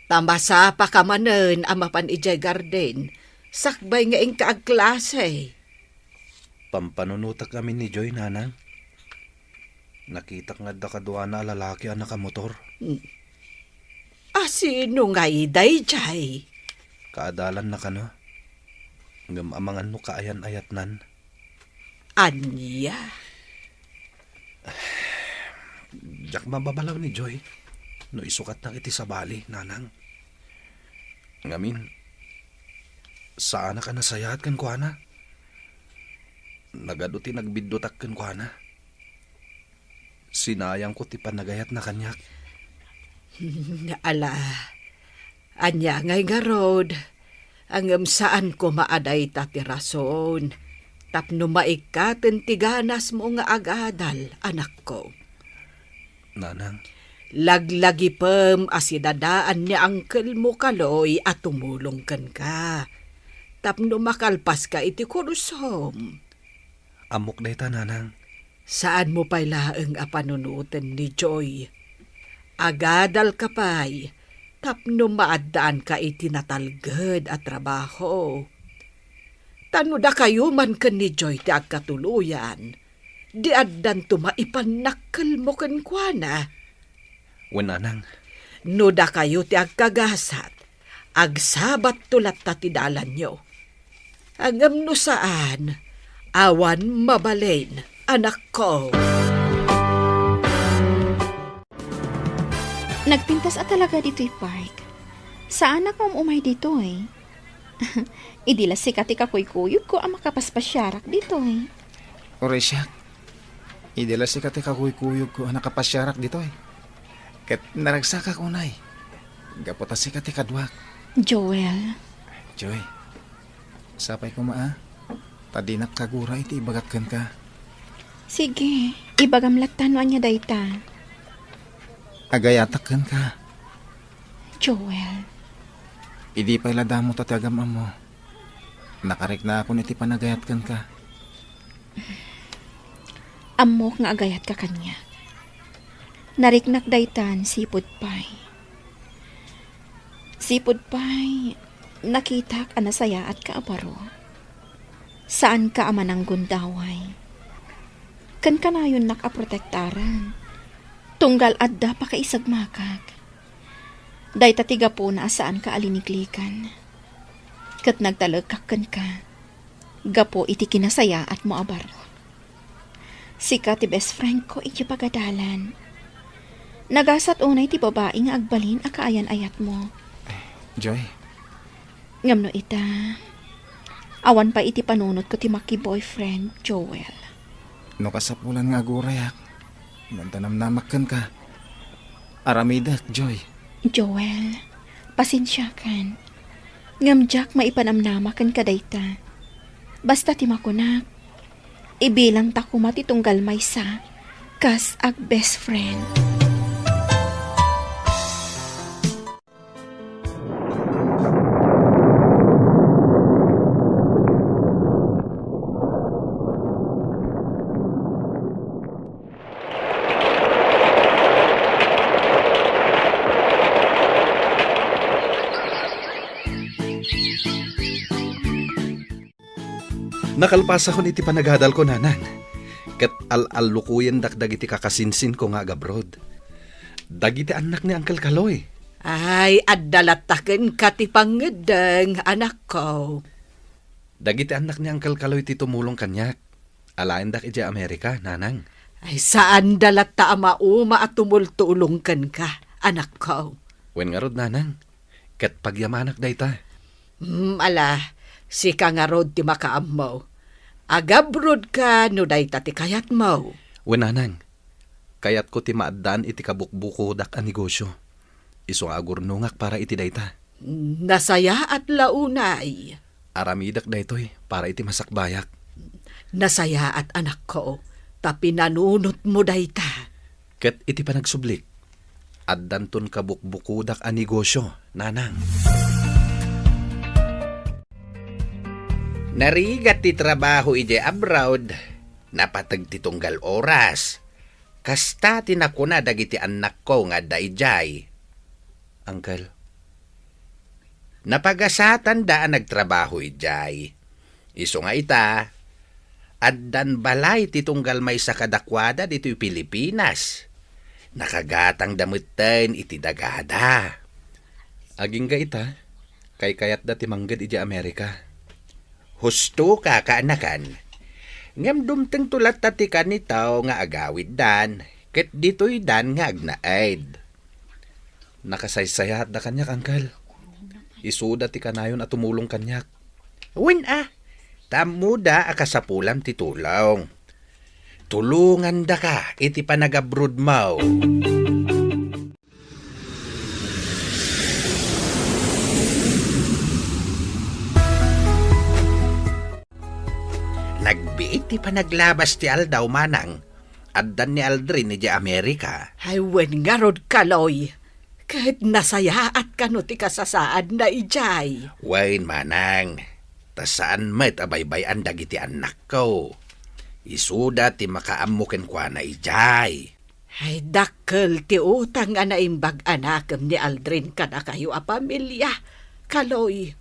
Ta masapaka manen a mapan idiay garden, sakbay nga inka agklase. Pampanunotak amin ni Joy, Nanang. Nakitak nga adda kaduana a lalaki a nakamotor. Hmm. A sino ngay daydiay? Kaadalanna kano. Ngem amangan no kaayan-ayatnan. Ania? Diak mababalaw ni Joy no isukatnak iti sabali, Nanang. Ngamin, saanak a nasayaat kenkuana. Nagadu ti nagbiddutak kenkuana. Sinayangko ti panagayatna kaniak. Ala, ania ngay ngarud? Ngem saan koma a dayta ti rason tapno maikkaten ti ganasmo nga agadal, anakko. Nanang. Laglagipem a sidadaan ni angkelmo Kaloy a tumulong kenka tapno makalpaska iti kursom. Ammok dayta, Nanang. Saanmo pay laeng a panunoten ni Joy. Agadalka pay tapno maaddaanka iti natalged a trabaho. Ta no dakayo man ken ni Joy ti agkatuloyan, di addanto maipannakkelmo kenkuana. Wen, Nanang. No dakayo ti agkagasat, agsabatto latta ti dalanyo. Ngem no saan, awan mabalin, anakko. Nagpintas a talaga ditoy park. Saanak nga um-umay ditoy. Idi la sika ti kakuykuyogko a makapaspasiarak ditoy. Uray siak. Idi la sika ti kakuykuyogko a nakapasiarak ditoy. Ket naragsakak unay. Gapu ta sika ti kaduak. Joel. Joy, sapay koma a. Ta dinak kagura iti ibagak kenka. Sige, ibagam latta no ania dayta. Agayatak kenka. Joel. Idi pay la damo ta ti agam-ammo, nakariknaakon iti panagayat kenka. Ammok nga agayatka kaniak. Nariknak daytan sipud pay. Sipud pay, nakitak a nasayaatka a baro. Saanka a mananggundaway. Ken kanayonnak a protektaran. Tunggal adda pakaisagmakak. Dayta ti gapuna a saanka a liniklikan. Ket nagtalekak kenka gapu iti kinasayaatmo a baro. Sika ti best friend ko iti pagadalan. Nagasat unay ti babai nga agbalin a kaayan-ayatmo. Joy. Ngem no ita, awan pay iti panunotko ti maki-boyfriend, Joel. No kasapulan nga agurayak, ngem ta namnamak kenka. Aramidek, Joy. Joel, pasensiakan. Ngem diak maipanamnama kenka dayta. Basta ti makunak, ibilangta koma ti tunggal maysa kas ag-best friend. Nakalpasakon iti panagadalko, Nanang. Ket al-allukoyendak dagiti kakasinsinko nga agabroad. Dagiti annak ni Uncle Kaloy. Ay, adda latta kenka ti pangngeddeng, anakko. Dagiti annak ni Uncle Kaloy ti tumulong kaniak. Alaendak idiay Amerika, nanang. Ay, saanda latta a mauma a tumultulong kenka, anakko. Wen ngarud, nanang. Ket pagyamanak dayta. Hmm, ala, sika ngarud ti makaammo. Agabrodka no dayta ti kayatmo. Wen, nanang. Kayatko ti maaddaan iti kabukbukodak a negosyo. Isu nga agurnongak para iti dayta. Nasayaat la unay. Aramidek daytoy para iti masakbayak. Nasayaat, anakko, ta pinanunotmo dayta. Ket iti panagsublik, addanton kabukbukodak a negosyo, nanang. Narigat ti trabaho idiay abroad, napateg ti tunggal oras. Kasta ti nakuna dagiti annakko nga adda idiay. Uncle. Napagasatanda a nagtrabaho idiay. Isu nga ita, addan balay ti tunggal maysa kadakuada ditoy Pilipinas. Nakagatangda metten iti dagada. Agingga ita, kaykayatda ti mangged idiay Amerika. Husto ka, kaanakan. Ngem dumtengto latta ti kanitaw nga agawiddan, ket ditoydan nga agnaed. Nakasaysayaatda kaniak, Uncle. Isuda ti kanayon a tumulong kaniak. Wen a, ta ammoda a kasapulam ti tulong. Tulongandaka iti panagabrodmo. Nagbiit ti panaglabas ti aldaw, manang. Addan ni Aldrin idiay Amerika. Ay, wen ngarud, Kaloy. Ket nasayaat kano ti kasasaadna idiay. Wen, manang. Ta saan met a baybay-an dagiti annakko. Isuda ti makaammo kenkuana idiay. Ay, dakkel ti utang a naimbag a nakem ni Aldrin kadakayo a pamilia, Kaloy.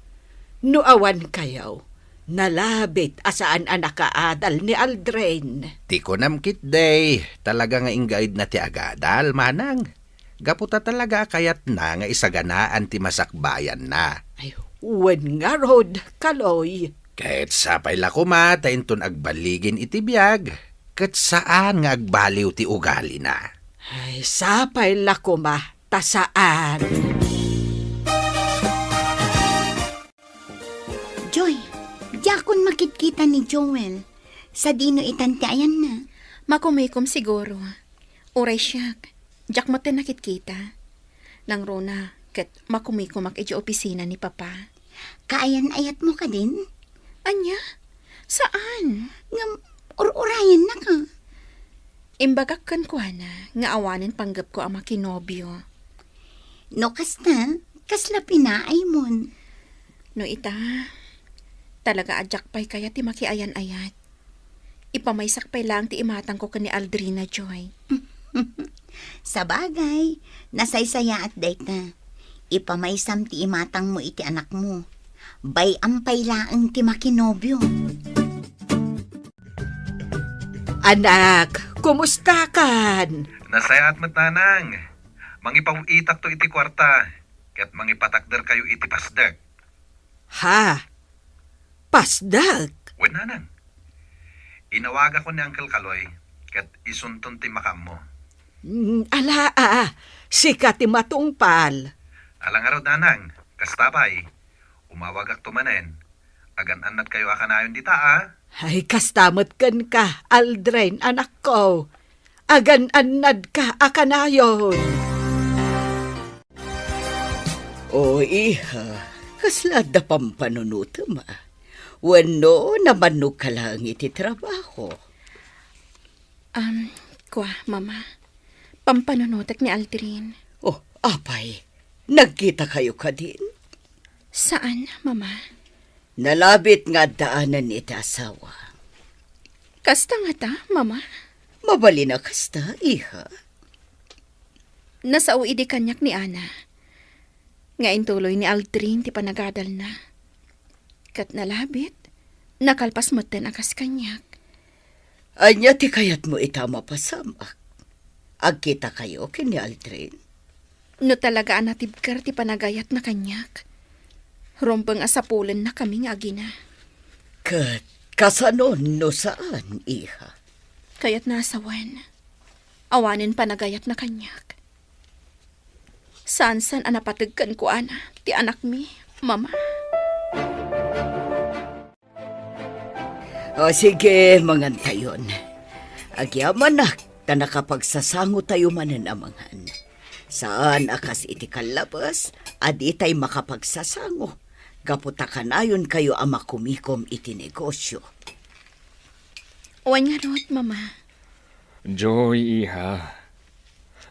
No awan kayo, nalabit a saan a nakaadal ni Aldrin. Ti kunam ketdi, talaga nga inggaidna ti agadal, manang. Gapu ta talaga a kayatna nga isaganaan ti masakbayanna. Ay, wen ngarud, Kaloy. Ket sapay la koma ta inton agballigin iti biag, ket saan nga agbaliw ti ugalina. Ay, sapay la koma ta saan. Joy, diakon makitkita ni Joel. Sadino itan ti ayanna? Makumikom siguro. Uray siak, diak met nakitkita. Nangruna, ket makumikomak idiay opisina ni Papa. Kaayan-ayatmo kadin? Ania? Saan? Ngem ur-urayennaka. Imbagak kenkuana nga awanen panggepko a makinobio. No kasta, kasla pinaaymon? No ita, talaga a diak pay kayat ti makiayan-ayat. Ipamaysak pay laeng ti imatangko ken ni Aldrina, Joy. Sabagay, nasaysayaat dayta. Ipamaysam ti imatangmo iti anakmo. Bay-am pay laeng ti makinobio. Anak, kumustakan? Nasayaat met, nanang. Mangipaw-itakto iti kuarta, ket mangipatakderkayo iti pasdek. Ha? Pasdek? Wen, nanang. Inawagakon ni Uncle Kaloy, ket isunton ti makaammo. Mm, ala, a, sika ti matungpal. Ala ngarud, nanang, kasta pay. Umawagakto manen. Agan-annadkayo a kanayon dita, a? Ay, kasta met kenka, Aldrin, anakko. Agan-annadka a kanayon. O, iha, kasla adda pampanunotem, a? Wenno, namannogka laeng iti trabaho? Um, kua, Mama. Pampanunotek ni Aldrin. Oh, apay, nagkitakayo kadin? Saan, Mama. Nalabit nga addaanen iti asawa. Kasta ngata, Mama? Mabalin a kasta, iha. Nasao idi kaniak ni Ana nga intuloy ni Aldrin ti panagadalna. Ket nalabit, nakalpas metten a kas kaniak. Ania ti kayatmo ita a mapasamak? Agkitakayo ken ni Aldrin? No talaga a natibker ti panagayatna kaniak, rumbeng a sapulennakami nga agina. Ket kasano no saan, iha? Kayatna a sawen. Awanen panagayatna kaniak. Saansan a napateg kenkuana ti anakmi, Mama. O, sige, mangantayon. Agyamanak ta nakapagsasangotayo manen a mangan. Saan a kas iti kallabes a ditay makapagsasango, gapu ta kanayonkayo a makumikom iti negosio. Wen ngarud, Mama. Joy, iha,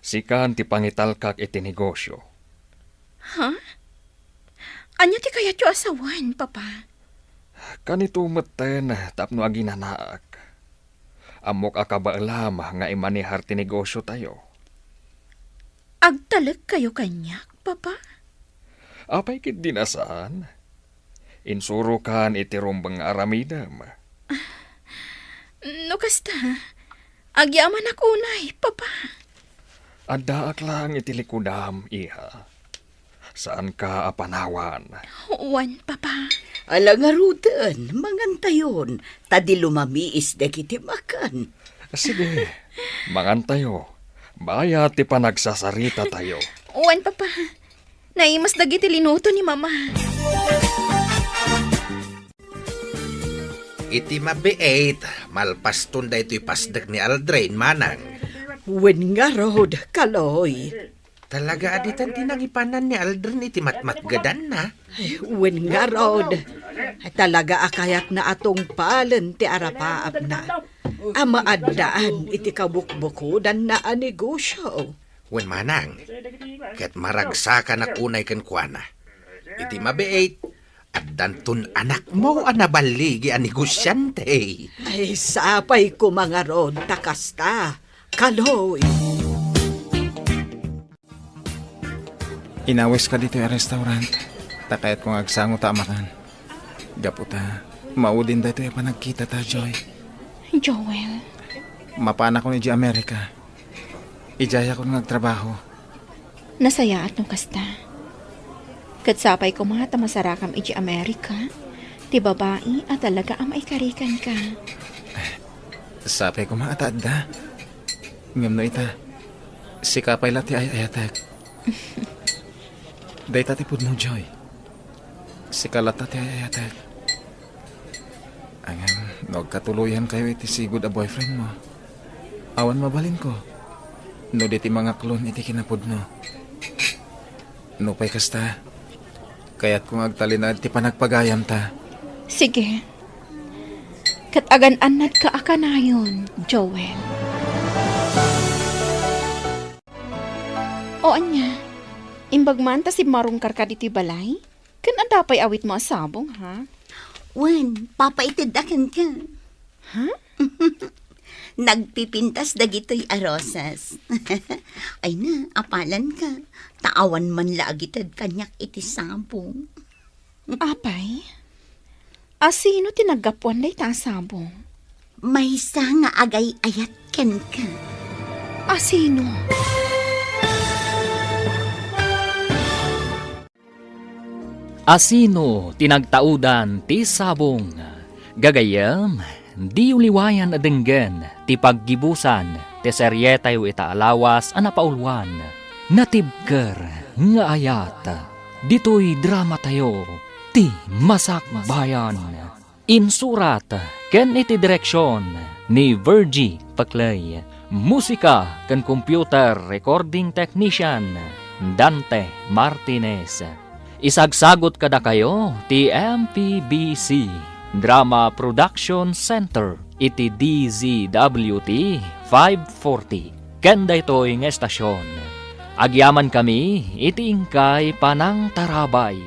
sikan ti pangitalkak iti negosio. Ha? Ania ti kayatyo a sawen, Papa? Kanito metten tapno aginanaak. Ammok a kabaelam nga imanehar ti negosiotayo. Agtalekkayo kaniak, Papa? Apay ketdi a saan? Insurokan iti rumbeng nga aramidem. No kasta, agyamanak unay, Papa. Addaak laeng iti likudam, iha. Saanka a panawan. Wen, Papa. Ala ngaruden, mangantayon, ta di lumamiis dagiti makan. Sige, mangantayo. Bayat ti panagsasaritatayo. Wen, Papa. Naimas dagiti linuto ni Mama. Iti mabiit, malpaston daytoy pasdek ni Aldrin, manang. Wen ngarud, Kaloy. Talaga a ditan ti nangipanan ni Aldrin iti matmatgedanna. Ay, wen ngarud. Talaga a kayatna a tungpalen ti arapaapna. A maaddaan iti kabukbukodanna a negosio. Wen manang, ket maragsakanak unay kenkuana. Iti mabiit, addanton anakmo a naballigi a negosiante. Ay, sapay koma ngarud ta kasta, Kaloy. Inawiska ditoy a restaurant, ta kayatko nga agsangota a makan. Gapu ta, maudin daytoy a panagkitata, Joy. Joel. Mapanakon idiay Amerika. Idiayakon nga agtrabaho. Nasayaat no kasta. Ket sapay koma ta masarakam idiay Amerika ti babai a talaga a maikari kenka. Sapay koma a ta adda. Ngem no ita, sika pay la ti ay-ayatek. Dayta ti pudno, Joy. Sika latta ti ay-ayatek. Ngem no agkatuloyankayo iti sigud a boyfriend mo, awan mabalinko no di ti mangaklon iti kinapudno. Nupay kasta, kayatko nga agtalinaed ti panagpagayamta. Sige. Ket agan-annadka a kanayon, Joel. O ania, imbag man ta simmarungkarka ditoy balay? Ken adda pay awitmo a sabong, ha? Wen, papaitedda kenka. Ha? Nagpipintas dagitoy a rosas. Ay na, apalanka. Ta awan man la agited kaniak iti sabong. Apay? Asino ti naggapuan dayta a sabong? Maysa nga agay-ayat kenka. Asino? Asino ti nagtaudan ti sabong? Gagayyem, diyo liwayan a denggen ti paggibusan ti serietayo ita a lawas a napauluan, Natibker nga Ayat. Ditoy dramatayo, Ti Masakbayan. Insurat ken iti direksion ni Virgie Paclay. Musika ken computer recording technician, Dante Martinez. Isagsagot kadakayo ti M P B C Drama Production Center iti D Z W T five forty ken daytoy nga estasion. Agyamankami iti inkay panangtarabay.